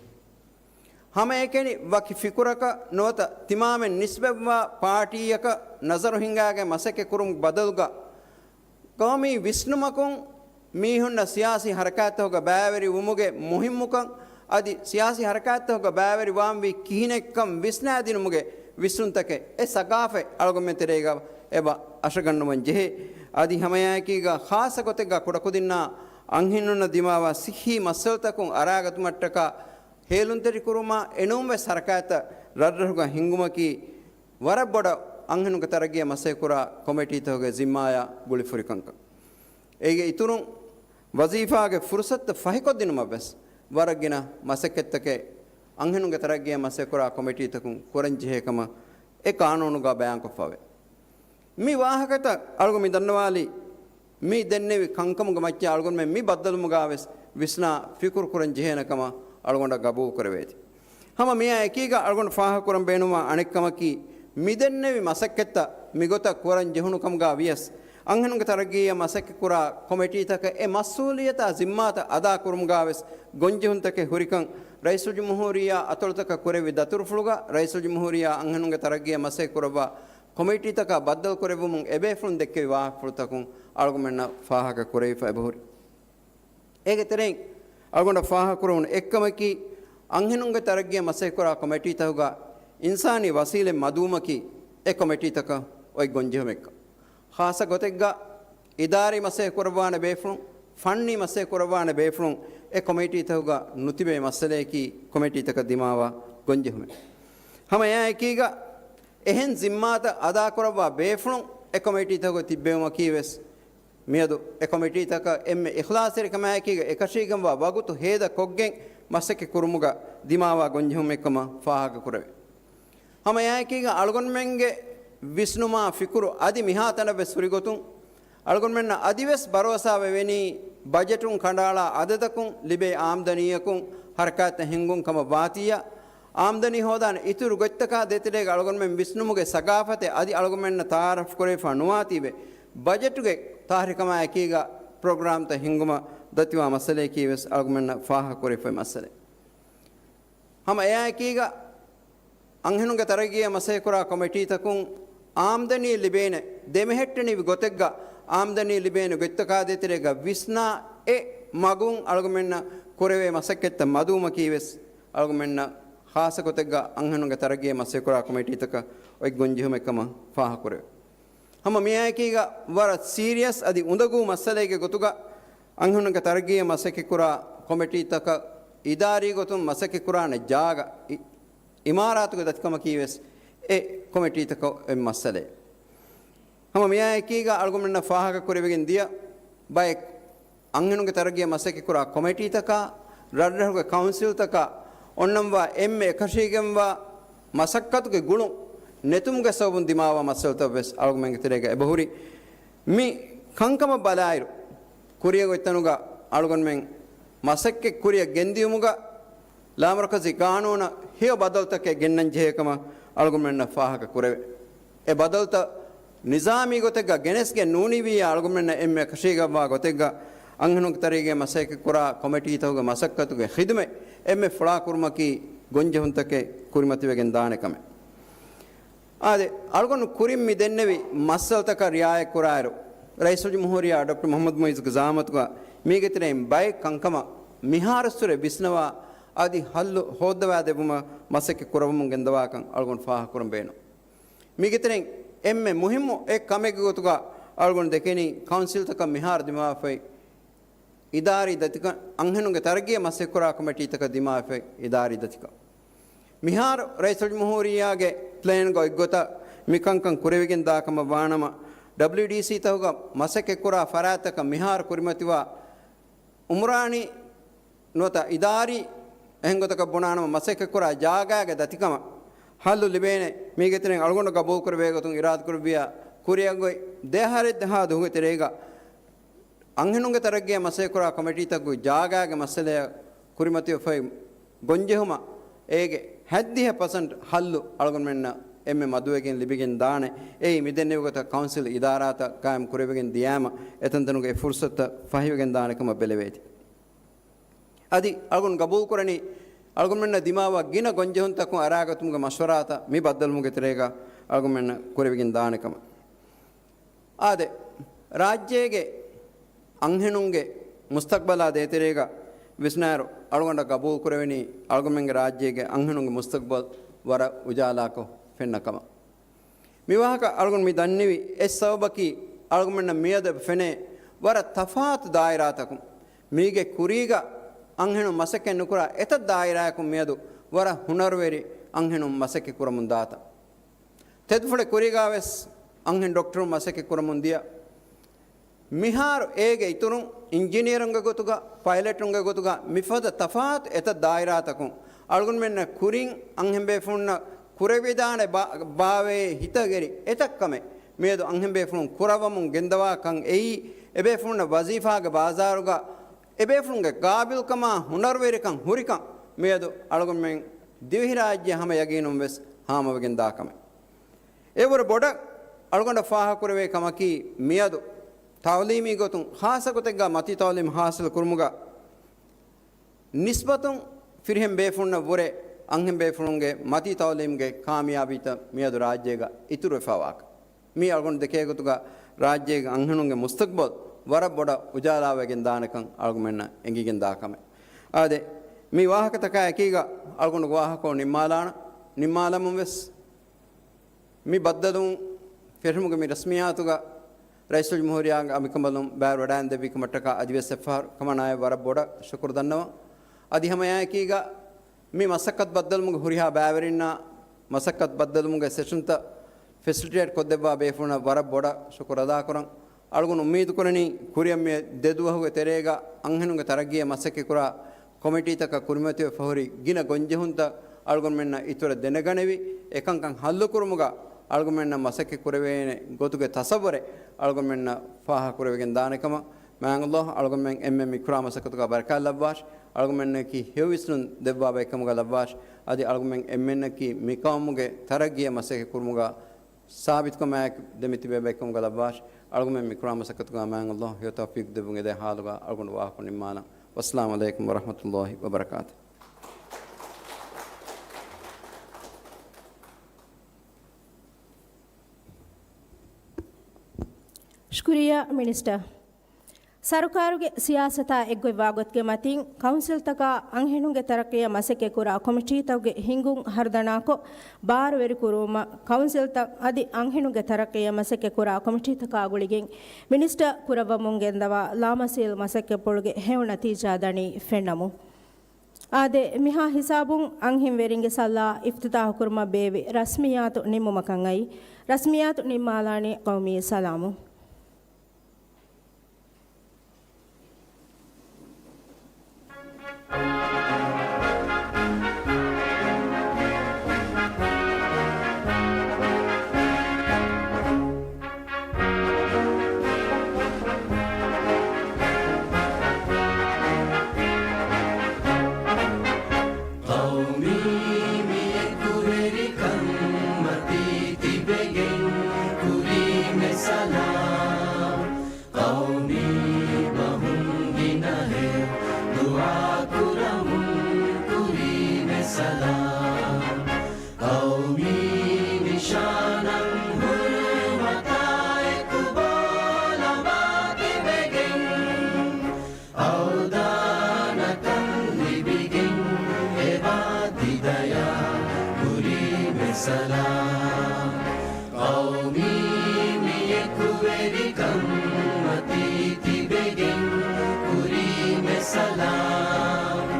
ހަމައެކަނި ވަކި ފިކުރަކަށް ނުވަތަ ތިމާމެން ނިސްބަތްވާ ޕާޓީއަކަށް ނަޒަރު ހިންގާގެން މަސައްކަތް ކުރުމުގެ ބަދަލުގަ، ގައުމީ ވިސްނުމަކުން މީހުންނަށް ސިޔާސީ ހަރަކާތްތަކުގަ ބައިވެރި ވުމުގެ މުހިއްމުކަން، އަދި ސިޔާސީ ހަރަކާތްތަކުގަ ބައިވެރި ވާންވީ ކިހިނެއްކަން ވިސްނާދިނުމުގެ ވިސްނުންތަކެއް، އެ ސަގާފަތް އަޅުގަނޑުމެން ތެރޭގަ އެބަ އަށަގަންނަވަން ޖެހޭ. އަދި ހަމައެއާއެކީގަ ޚާއްޞަ ގޮތެއްގަ ކުޑަކުދިންނާ އަންހެނުންނަށް ދިމާވާ ސިއްހީ މައްސަލަތަކުން އަރާގަތުމަށްޓަކާ ހޭލުންތެރިކުރުމާ އެނޫންވެސް ހަރަކާތްތައް ރަށްރަށުގަ ހިންގުމަކީ، ވަރަށް ބޮޑަށް އަންހެނުންގެ ތަރައްގީއަށް މަސައްކަތްކުރާ ކޮމިޓީތަކުގެ ޒިންމާޔާ ގުޅިފުރިކަންކަން. އޭގެ އިތުރުން، ވަޒީފާގެ ފުރުސަތުތައް ފަހިކޮށްދިނުމަށްވެސް ވަރަށް ގިނަ މަސައްކަތްތަކެއް އަންހެނުންގެ ތަރައްގީއަށް މަސައްކަތްކުރާ ކޮމިޓީތަކުން ކުރަންޖެހޭ ކަމަށް އެ ޤާނޫނުގަ ބަޔާންކޮށްފަވޭ. މި ވާހަކަތައް އަޅުގަނޑު މި ދަންނަވާލީ، މި ދެންނެވި ކަންކަމުގެ މައްޗަށް އަޅުގަނޑުމެން މި ބައްދަލުވުމުގަވެސް ވިސްނާ ފިކުރު ކުރަން ޖެހޭނެ ކަމަށް އަޅުގަނޑަށް ގަބޫލު ކުރެވޭތި. ހަމަ މިއާ އެކީގަ އަޅުގަނޑު ފާހަގަކުރަން ބޭނުންވާ އަނެއްކަމަކީ، މިދެންނެވި މަސައްކަތްތައް މިގޮތަށް ކުރަން ޖެހުނު ކަމުގަ ވިޔަސް، އަންހެނުންގެ ތަރައްގީއަށް މަސައްކަތްކުރާ ކޮމިޓީތަކަށް އެ މަސްއޫލިއްޔަތާ ޒިންމާތައް އަދާކުރުމުގަވެސް ގޮންޖެހުންތަކެއް ހުރިކަން، ރައީސުލްޖުމްހޫރިއްޔާ އަތޮޅުތަކަށް ކުރެއްވި ދަތުރުފުޅުގަ ރައީސުލްޖުމްހޫރިއްޔާ އަންހެނުންގެ ތަރައްގީއަށް މަސައްކަތްކުރައްވާ ކޮމިޓީތަކާ ބައްދަލުކުރެއްވުމުން އެބޭފުޅުން ދެއްކެވި ވާހަކަފުޅުތަކުން އަޅުގަނޑުމެންނަށް ފާހަގަ ކުރެވިފަ އެބަހުރި. އޭގެ ތެރެއިން އަޅުގަނޑަށް ފާހަގަކުރެވުނު އެއްކަމަކީ، އަންހެނުންގެ ތަރައްގީއަށް މަސައްކަތްކުރާ ކޮމިޓީތަކުގަ އިންސާނީ ވަސީލަތް މަދުވުމަކީ އެ ކޮމިޓީތަކަށް އޮތް ގޮންޖެހުމެއްކަން. ޚާއްޞަ ގޮތެއްގަ އިދާރީ މަސައްކަތް ކުރައްވާނެ ބޭފުޅުން، ފަންނީ މަސައްކަތް ކުރައްވާނެ ބޭފުޅުން އެ ކޮމިޓީތަކުގަ ނުތިބޭ މައްސަލަޔަކީ ކޮމިޓީތަކަށް ދިމާވާ ގޮންޖެހުމެއް. ހަމަ އެއާއެކީގަ އެހެން ޒިންމާތައް އަދާކުރައްވާ ބޭފުޅުން އެ ކޮމިޓީތަކުގަ ތިއްބެވުމަކީ ވެސް މިއަދު އެ ކޮމިޓީތަކަށް އެންމެ އިޚްލާޞްތެރިކަމާއެކީގަ އެކަށީގެންވާ ވަގުތު ހޭދަ ކޮށްގެން މަސައްކަތް ކުރުމުގަ ދިމާވާ ގޮންޖެހުމެއްކަމަށް ފާހަގަކުރެވޭ. ހަމަ އެއާއެކީގަ އަޅުގަނޑުމެންގެ ވިސްނުމާ ފިކުރު އަދި މިހާތަނަށްވެސް ހުރިގޮތުން، އަޅުގަނޑުމެންނަށް އަދިވެސް ބަރޯސާވެވެނީ، ބަޖެޓުން ކަނޑައަޅާ އަދަދަކުން ލިބޭ އާމްދަނީއަކުން ހަރަކާތްތައް ހިންގުން ކަމަށް ވާތީއަށް، އާމްދަނީ ހޯދާނެ އިތުރު ގޮތްތަކާ ދޭތެރޭގަ އަޅުގަނޑުމެން ވިސްނުމުގެ ސަގާފަތެއް އަދި އަޅުގަނޑުމެންނަށް ތައާރަފް ކުރެވިފަ ނުވާތީވެ، ބަޖެޓުގެ ތާރީޚު ކަމާއެކީގަ ޕްރޮގްރާމްތައް ހިންގުމަށް ދަތިވާ މައްސަލަޔަކީ ވެސް އަޅުގަނޑުމެންނަށް ފާހަގަކުރެވިފައި މައްސަލައެއް. ހަމަ އެއާއެކީގަ އަންހެނުންގެ ތަރައްގީއަށް މަސައްކަތްކުރާ ކޮމިޓީތަކުން އާމްދަނީ ލިބޭނެ، ދެމެހެއްޓެނިވި ގޮތެއްގަ އާމްދަނީ ލިބޭނެ ގޮތްތަކާ ދޭތެރޭގަ ވިސްނާ އެ މަގުން އަޅުގަނޑުމެންނަށް ކުރެވޭ މަސައްކަތްތައް މަދުވުމަކީ ވެސް އަޅުގަނޑުމެންނަށް ޚާއްޞަ ގޮތެއްގަ އަންހެނުންގެ ތަރައްގީއަށް މަސައްކަތްކުރާ ކޮމިޓީތަކަށް އޮތް ގޮންޖެހުމެއްކަމަށް ފާހަގަކުރެވޭ. ހަމަ މިއާއެކީގަ ވަރަށް ސީރިއަސް އަދި އުނދަގޫ މައްސަލައެއްގެ ގޮތުގަ އަންހެނުންގެ ތަރައްގީއަށް މަސައްކަތްކުރާ ކޮމިޓީތަކަށް އިދާރީ ގޮތުން މަސައްކަތްކުރާނެ ޖާގަ އި-، އިމާރާތުގެ ދަތިކަމަކީ ވެސް އެ ކޮމިޓީތަކަށް އޮތް މައްސަލައެއް. ހަމަ މިއާއެކީގަ އަޅުގަނޑުމެންނަށް ފާހަގަ ކުރެވިގެން ދިޔަ ބައެއް އަންހެނުންގެ ތަރައްގީއަށް މަސައްކަތްކުރާ ކޮމިޓީތަކާ، ރަށްރަށުގެ ކައުންސިލްތަކާ އޮންނަންވާ އެންމެ އެކަށީގެންވާ މަސައްކަތުގެ ގުޅުން ނެތުމުގެ ސަބަބުން ދިމާވާ މައްސަލަތައް ވެސް އަޅުގަނޑުމެންގެ ތެރޭގަ އެބަހުރި. މި ކަންކަމަށް ބަލާއިރު، ކުރިއަށް އޮތްތަނުގަ އަޅުގަނޑުމެން މަސައްކަތް ކުރިއަށް ގެންދިޔުމުގަ ލާމަރުކަޒީ ގާނޫނަށް ހެޔޮ ބަދަލުތަކެއް ގެންނަން ޖެހޭ ކަމަށް އަޅުގަނޑުމެންނަށް ފާހަގަ ކުރެވޭ. އެ ބަދަލުތައް ނިޒާމީ ގޮތެއްގަ ގެނެސްގެން ނޫނީވިއްޔާ އަޅުގަނޑުމެންނަށް އެންމެ އެކަށީގެންވާ ގޮތެއްގަ އަންހެނުންގެ ތަރައްގީއަށް މަސައްކަތްކުރާ ކޮމިޓީތަކުގެ މަސައްކަތުގެ ޚިދުމަތް އެންމެ ފުޅާކުރުމަކީ ގޮންޖެހުންތަކެއް ކުރިމަތިވެގެން ދާނެ ކަމެއް. އާދެ، އަޅުގަނޑު ކުރިން މި ދެންނެވި މައްސަލަތަކަށް ރިއާޔަތް ކުރާއިރު، ރައީސުލްޖުމްހޫރިއްޔާ ޑޮކްޓަރ މުޙައްމަދު މުޢިއްޒުގެ ޒަޢާމަތުގަ މީގެ ތެރެއިން ބައެއް ކަންކަމަށް މިހާރުއްސުރެ ވިސްނަވާ އަދި ހައްލު ހޯއްދަވާދެއްވުމަށް މަސައްކަތް ކުރައްވަމުން ގެންދަވާކަން އަޅުގަނޑު ފާހަގަކުރަން ބޭނުން. މީގެ ތެރެއިން އެންމެ މުހިއްމު އެއް ކަމެއްގެ ގޮތުގަ އަޅުގަނޑު ދެކެނީ ކައުންސިލްތަކަށް މިހާރު ދިމާވެފައި އިދާރީ ދަތިކަން، އަންހެނުންގެ ތަރައްގީއަށް މަސައްކަތްކުރާ ކޮމިޓީތަކަށް ދިމާވެފައި އިދާރީ ދަތިކަން. މިހާރު ރައީސުލްޖުމްހޫރިއްޔާގެ ޕްލޭންގަ އޮތްގޮތަށް މި ކަންކަން ކުރެވިގެން ދާ ކަމަށް ވާނަމަ، ޑަބްލިއުޑީސީތަކުގަ މަސައްކަތްކުރާ ފަރާތްތަކަށް މިހާރު ކުރިމަތިވާ އުމްރާނީ ނުވަތަ އިދާރީ އެހެން ގޮތަކަށް ބުނާނަމަ، މަސައްކަތްކުރާ ޖާގާގެ ދަތިކަމަށް ހައްލު ލިބޭނެ. މީގެ ތެރެއިން އަޅުގަނޑު ގަބޫލުކުރެވޭ ގޮތުން އިރާދަކުރެއްވިއްޔާ، ކުރިއަށް އޮތް ދެއަހަރެއް ދަހާ ދުވަހުގެ ތެރޭގަ އަންހެނުންގެ ތަރައްގީއަށް މަސައްކަތްކުރާ ކޮމިޓީތަކުގެ ޖާގާގެ މައްސަލަޔަށް ކުރިމަތިވެފައި ގޮންޖެހުމަށް އޭގެ ހަތްދިހަ ޕަސެންޓް ހައްލު އަޅުގަނޑުމެންނަށް އެންމެ މަދުވެގެން ލިބިގެން ދާނެ. އެއީ މި ދެންނެވި ގޮތަށް ކައުންސިލް އިދާރާތައް ޤާއިމް ކުރެވިގެން ދިޔާމަ، އެތަންތަނުގެ އެ ފުރުސަތުތައް ފަހިވެގެން ދާނެ ކަމަށް ބެލެވޭތީ. އަދި އަޅުގަނޑު ގަބޫލުކުރަނީ، އަޅުގަނޑުމެންނަށް ދިމާވާ ގިނަ ގޮންޖެހުންތަކުން އަރާގަތުމުގެ މަޝްވަރާތައް މި ބައްދަލުވުމުގެ ތެރޭގަ އަޅުގަނޑުމެންނަށް ކުރެވިގެން ދާނެ ކަމަށް. އާދެ، ރާއްޖޭގެ އަންހެނުންގެ މުސްތަޤްބަލާ ދޭތެރޭގަ ވިސްނާއިރު، އަޅުގަނޑަށް ގަބޫލު ކުރެވެނީ އަޅުގަނޑުމެންގެ ރާއްޖޭގެ އަންހެނުންގެ މުސްތަޤްބަލް ވަރަށް އުޖާލާކޮށް ފެންނަ ކަމަށް. މި ވާހަކަ އަޅުގަނޑު މި ދަންނެވި އެއް ސަބަބަކީ، އަޅުގަނޑުމެންނަށް މިއަދު އެބަ ފެނޭ ވަރަށް ތަފާތު ދާއިރާތަކުން، މީގެ ކުރީގަ އަންހެނުން މަސައްކަތް ނުކުރާ އެތައް ދާއިރާއަކުން މިއަދު ވަރަށް ހުނަރުވެރި އަންހެނުން މަސައްކަތް ކުރަމުން ދާތަން. ތެދުފުޅެ ކުރީގާވެސް އަންހެން ޑޮކްޓަރުން މަސައްކަތް ކުރަމުން ދިޔަ. މިހާރު އޭގެ އިތުރުން އިންޖިނިއަރުންގެ ގޮތުގަ، ޕައިލެޓުންގެ ގޮތުގަ، މިފަދަ ތަފާތު އެތައް ދާއިރާތަކުން އަޅުގަނޑުމެންނަށް ކުރިން އަންހެންބޭފުޅުންނަށް ކުރެވިދާނެ ބާ-، ބާވޭ ހިތަށް އެރި އެތައް ކަމެއް މިއަދު އަންހެންބޭފުޅުން ކުރައްވަމުން ގެންދަވާ ކަން އެއީ، އެބޭފުޅުންނަށް ވަޒީފާގެ ބާޒާރުގަ އެބޭފުޅުންގެ ގާބިލްކަމާ ހުނަރުވެރިކަން ހުރިކަން މިއަދު އަޅުގަނޑުމެން ދިވެހިރާއްޖެ ހަމަ ޔަގީނުން ވެސް ހާމަވެގެން ދާ ކަމެއް. އެވަރު ބޮޑަށް އަޅުގަނޑަށް ފާހަގަކުރެވޭ ކަމަކީ، މިއަދު ތައުލީމީ ގޮތުން ޚާއްޞަ ގޮތެއްގަ މަތީ ތައުލީމް ޙާޞިލް ކުރުމުގަ ނިސްބަތުން ފިރިހެން ބޭފުޅުންނަށް ވުރެ އަންހެން ބޭފުޅުންގެ މަތީ ތައުލީމްގެ ކާމިޔާބީތައް މިއަދު ރާއްޖޭގަ އިތުރުވެފަވާކަން. މީ އަޅުގަނޑު ދެކޭ ގޮތުގަ ރާއްޖޭގެ އަންހެނުންގެ މުސްތަޤްބަލް ވަރަށް ބޮޑަށް އުޖާލާވެގެން ދާނެކަން އަޅުގަނޑުމެންނަށް އެނގިގެން ދާ ކަމެއް. އާދެ، މި ވާހަކަތަކާ އެކީގަ އަޅުގަނޑު ވާހަކަ ނިންމާލާނަ، ނިންމާލަމުން ވެސް މި ބައްދަލުވުން ފެށުމުގެ މި ރަސްމިއްޔާތުގަ ރައީސުލްޖުމްހޫރިއްޔާގެ އަނބިކަނބަލުން ބައިވެރި ވަޑައިން ދެއްވި ކަމަށްޓަކާ އަދިވެސް އެއްފަހަރު ކަމަނާއެއް ވަރަށް ބޮޑަށް ޝުކުރު ދަންނަވަން. އަދި ހަމައެއާއެކީގަ މި މަސައްކަތް ބައްދަލުމުގެ ހުރިހާ ބައިވެރިންނާ މަސައްކަތް ބައްދަލުމުގެ ސެޝަންތައް ފެސިލިޓޭޓް ކޮށްދެއްވާ ބޭފުޅުންނަށް ވަރަށް ބޮޑަށް ޝުކުރު އަދާކުރަން. އަޅުގަނޑު އުއްމީދު ކުރަނީ، ކުރިއަށް މި ދެ ދުވަހުގެ ތެރޭގަ އަންހެނުންގެ ތަރައްގީއަށް މަސައްކަތްކުރާ ކޮމިޓީތަކަށް ކުރިމަތިވެފަ ހުރި ގިނަ ގޮންޖެހުންތައް އަޅުގަނޑުމެންނަށް އިތުރަށް ދެނެގަނެވި، އެކަންކަން ހައްލުކުރުމުގަ އަޅުގަނޑުމެންނަށް މަސައްކަތް ކުރެވޭނެ ގޮތުގެ ތަސައްވުރެއް އަޅުގަނޑުމެންނަށް ފާހަގަކުރެވިގެން ދާނެކަމަށް މާތް ﷲ އަޅުގަނޑުމެން އެންމެން މި ކުރާ މަސައްކަތުގަ ބަރަކާތް ލައްވާށި. އަޅުގަނޑުމެންނަކީ ހެޔޮ ވިސްނުން ދެއްވާ ބައެއްކަމުގަ ލައްވާށި. އަދި އަޅުގަނޑުމެން އެންމެންނަކީ މި ޤައުމުގެ ތަރައްގީއަށް މަސައްކަތް ކުރުމުގަ ސާބިތުކަމާއެކު ދެމިތިބޭ ބައެއްކަމުގަ ލައްވާށި. އަޅުގަނޑުމެން މި ކުރާ މަސައްކަތުގަ މާތް ﷲ ހެޔޮ ތައުފީޤު ދެއްވުން އެދޭ ޙާލުގަ އަޅުގަނޑު ވާހަކަ ނިންމާލަން. ވައްސަލާމު ޢަލައިކުމް ވަރަޙްމަތުﷲ ވަބަރަކާތުހު. ޝުކުރިއްޔާ މިނިސްޓަރ. ސަރުކާރުގެ ސިޔާސަތާ އެއްގޮތްވާ ގޮތުގެ މަތިން، ކައުންސިލްތަކާ އަންހެނުންގެ ތަރައްޤީއަށް މަސައްކަތްކުރާ ކޮމިޓީތަކުގެ ހިންގުން ހަރުދަނާކޮށް، ބާރުވެރިކުރުވުމަށް ކައުންސިލްތައް އަދި އަންހެނުންގެ ތަރައްޤީއަށް މަސައްކަތްކުރާ ކޮމިޓީތަކާ ގުޅިގެން މިނިސްޓަރ ކުރައްވަމުން ގެންދަވާ ލާމަސީލް މަސައްކަތްޕުޅުގެ ހެޔޮ ނަތީޖާ ދަނީ ފެންނަމުން. އާދެ، މިހާ ހިސާބުން އަންހެންވެރިންގެ ސައްލާ އިފްތިތާޙުކުރުމަށް ބޭއްވި ރަސްމިއްޔާތު ނިންމުމަކަށް އައީ. ރަސްމިއްޔާތު ނިންމާލާނީ ޤައުމީ ސަލާމުން. ޤައުމީ މި އެކުވެރިކަން މަތީ ތިބެގެން ކުރީމެ ސަލާމް. ޤައުމީ ބަހުން ގިނަހެޔޮ ދުޢާ ކުރަމުން ކުރީމެ ސަލާމް. ޤައުމީ ނިޝާނަށް ހުރުމަތާ އެކު ބޯލަމާ ތިބެގެން އަވްދާނަކަން ލިބިގެން އެބާ ތި ދަޔާ ކުރީމެ ސަލާމް. ޤައުމީ މި އެކުވެރިކަން މަތީ ތިބެގެން ކުރީމެ ސަލާމް.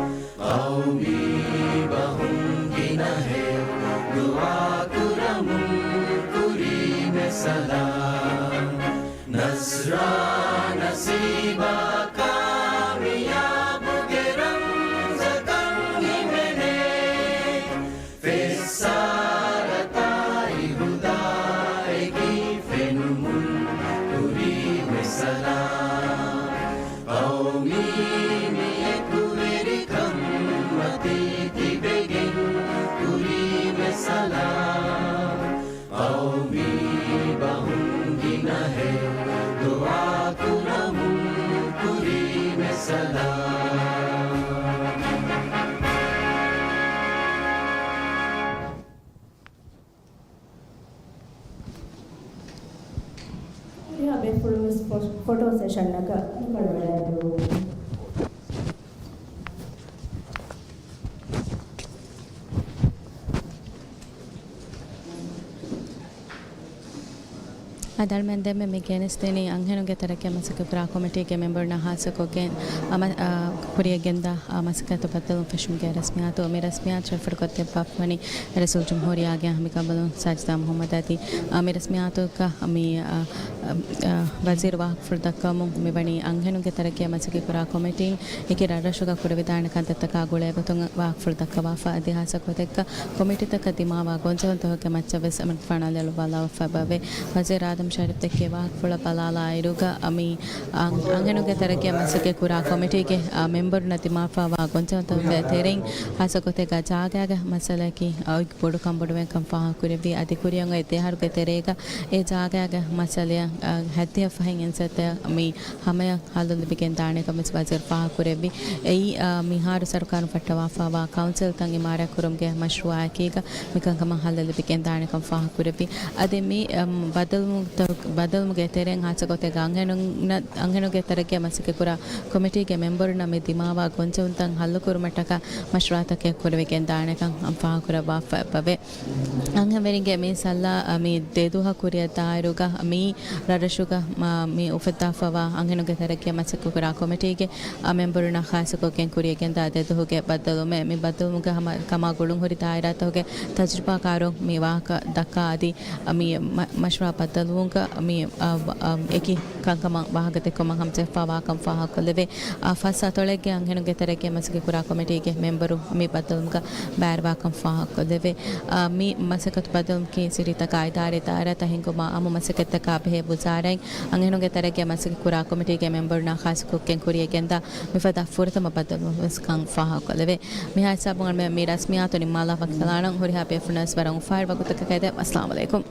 ޤައުމީ ބަހުން ގިނަހެޔޮ ދުޢާ ކުރަމުން ކުރީމެ ސަލާމް. ނަޞްރާ ނަސީބާ ކާމިޔާބުގެ ރަމްޒަކަށް ހިމެނޭ. ފެއްސާރަތާއި ހުދާއެކީ ފެނުމުން ކުރީމެ ސަލާމް. ޤައުމީ މި އެކުވެރިކަން މަތީ ތިބެގެން ކުރީމެ ސަލާމް. ޤައުމީ ބަހުން ގިނަހެޔޮ ދުޢާ ފުޅުވެސް ފޮ-، ފޮޓޯ ސެޝަންއަކަށް ނިކަން ވަޑައިގެން. އަދި އަޅުމެން ދެންމެ މި ގެނެސްދިނީ އަންހެނުންގެ ތަރައްގީ މަސައްކަތްކުރާ ކޮމިޓީގެ މެމްބަރުންނާ ހާއްސަކޮށްގެން އަމަ-، އާ، ކުރިޔަށްގެންދާ، އާ، މަސައްކަތު ބައްދަލުވުން ފެށުމުގެ ރަސްމިއްޔާތު. މި ރަސްމިއްޔާތު ރައްފަރުކޮށްދެއްވާފަވަނީ ރައީސުލްޖުމްހޫރިއްޔާގެ އަނބިކަނބަލުން ސާޖިދާ މުހައްމަދު އަދި، އާ، މި ރަސްމިއްޔާތުގަ މި، އާ، އާ، ވަޒީރު ވާހަކަފުޅު ދައްކަވަމުން މިވަނީ އަންހެނުންގެ ތަރައްގީ މަސައްކަތްކުރާ ކޮމިޓީން އެކި ރަށްރަށުގަ ކުރެވިދާނެ ކަންތައްތަކާ ގުޅޭގޮތުން ވާހަކަފުޅު ދައްކަވާފަ. އަދި ހާއްސަ ގޮތެއްގަ ކޮމިޓީތަކަށް ދިމާވާ ގޮންޖެހުންތަކުގެ މައްޗަށްވެސް އަމިއްލަ ފަނަލެއް އަޅުއްވާލާފަ އެބަވޭ. ވަޒީރު އާދަމް ޝަރީފް ދެއްކި ވާހަކަފުޅަށް ބަލާލާއިރުގަ މި އަން-، އަންހެނުންގެ ތަރައްގީ މަސައްކަތްކުރާ ކޮމިޓީގެ، އާ، މެމްބަރުންނަށް ދިމާވާ ގޮންޖެހުންތަކުގެ ތެރެއިން ހާއްސަ ގޮތެއްގަ ޖާގައިގެ މައްސަލައަކީ އޮތް ބޮޑު ކަންބޮޑުވެގެން ފާހަގަކުރެއްވި. އަދި ކުރިއަށް އޮތް ދެއަހަރުގެ ތެރޭގަ އެ ޖާގައިގެ މައްސަލައަށް، އާ، ހައްދިހަ ފަހެއް އިންސައްތަ މި ހަމަޔަށް ހައްލު ލިބިގެން ދާނެކަން ވެސް ވަޒީރު ފާހަގަކުރެއްވި. އެއީ، އާ، މިހާރު ސަރުކާރުން ފައްޓަވާފައިވާ ކައުންސިލްތައް އިމާރާތްކުރުމުގެ މަޝްރޫއާއެކީގަ މިކަންކަމަށް ހައްލެއް ލިބިގެން ދާނެކަން ފާހަގަކުރެއްވި. އަދި މި، އަމް، ބައްދަލުވުމުގެ ތެރެއިން ހާއްސަ ގޮތެއްގަ އަންހެނުންނަށް، އަންހެނުންގެ ތަރައްގީ މަސައްކަތްކުރާ ކޮމިޓީގެ މެމްބަރުންނަށް މި ދިމާވާ ގޮންޖެހުންތައް ހައްލުކުރުމަށްޓަކާ މަޝްވަރާތަކެއް ކުރެވިގެން ދާނެކަން ފާހަގަކުރައްވާފަ އެބަވޭ. އަންހެންވެރިންގެ މި ސައްލަ، އަ، މި ދެދުވަހަށް ކުރިއަށް ދާއިރުގަ މި ރަށްރަށުގަ މަ-، މި އުފައްދާފައިވާ އަންހެނުންގެ ތަރައްގީ މަސައްކަތްކުރާ ކޮމިޓީގެ، އަ، މެމްބަރުންނާ ޚާއްޞަކޮށްގެން ކުރިއަށްގެންދާ ދެދުވަހުގެ ބައްދަލުވުމެއް. މި ބައްދަލުވުމުގަ ހަމަ ކަމާ ގުޅުންހުރި ދާއިރާތަކުގެ ތަޖުރިބާކާރުން މި ވާހަކަ ދައްކާ އަދި މި މަ-، މަޝްވަރާ ބައްދަލުވުމުގަ މި، އަ، އަ، އެކި ކަންކަމަށް ވާހަކަދެއްކުމަށް ހަމަޖެހިފައިވާކަން ފާހަގަކޮށްލެވޭ. އާ، ފަސް އަތޮޅެއްގެ އަންހެނުންގެ ތަރައްގީ މަސައްކަތްކުރާ ކޮމިޓީގެ މެމްބަރު މި ބައްދަލުވުމުގަ ބައިވެރިވާކަން ފާހަގަކޮށްލެވޭ. އާ، މި މަސައްކަތު ބައްދަލުވުމަކީ ސިޓީތަކާ އިދާރީ ދާއިރާތައް ހިންގުމާ އާއްމު މަސައްކަތްތަކާ ބެހޭ ވުޒާރާއިން އަންހެނުންގެ ތަރައްގީ މަސައްކަތްކުރާ ކޮމިޓީގެ މެމްބަރުންނާ ޚާއްޞަކޮށްގެން ކުރިއަށްގެންދާ މިފަދަ ފުރަތަމަ ބައްދަލުވުމެއް ވެސް ކަން ފާހަގަކޮށްލެވޭ. މިހާ ހިސާބުން އަޅުމެން މި ރަސްމިއްޔާތު ނިންމާލާފަ ކަލާނަން. ހުރިހާ ބޭފުޅުންވެސް ވަރަށް އުފާވެރި ވަގުތަކަށް އެދެން. އައްސަލާމު ޢަލައިކުމް.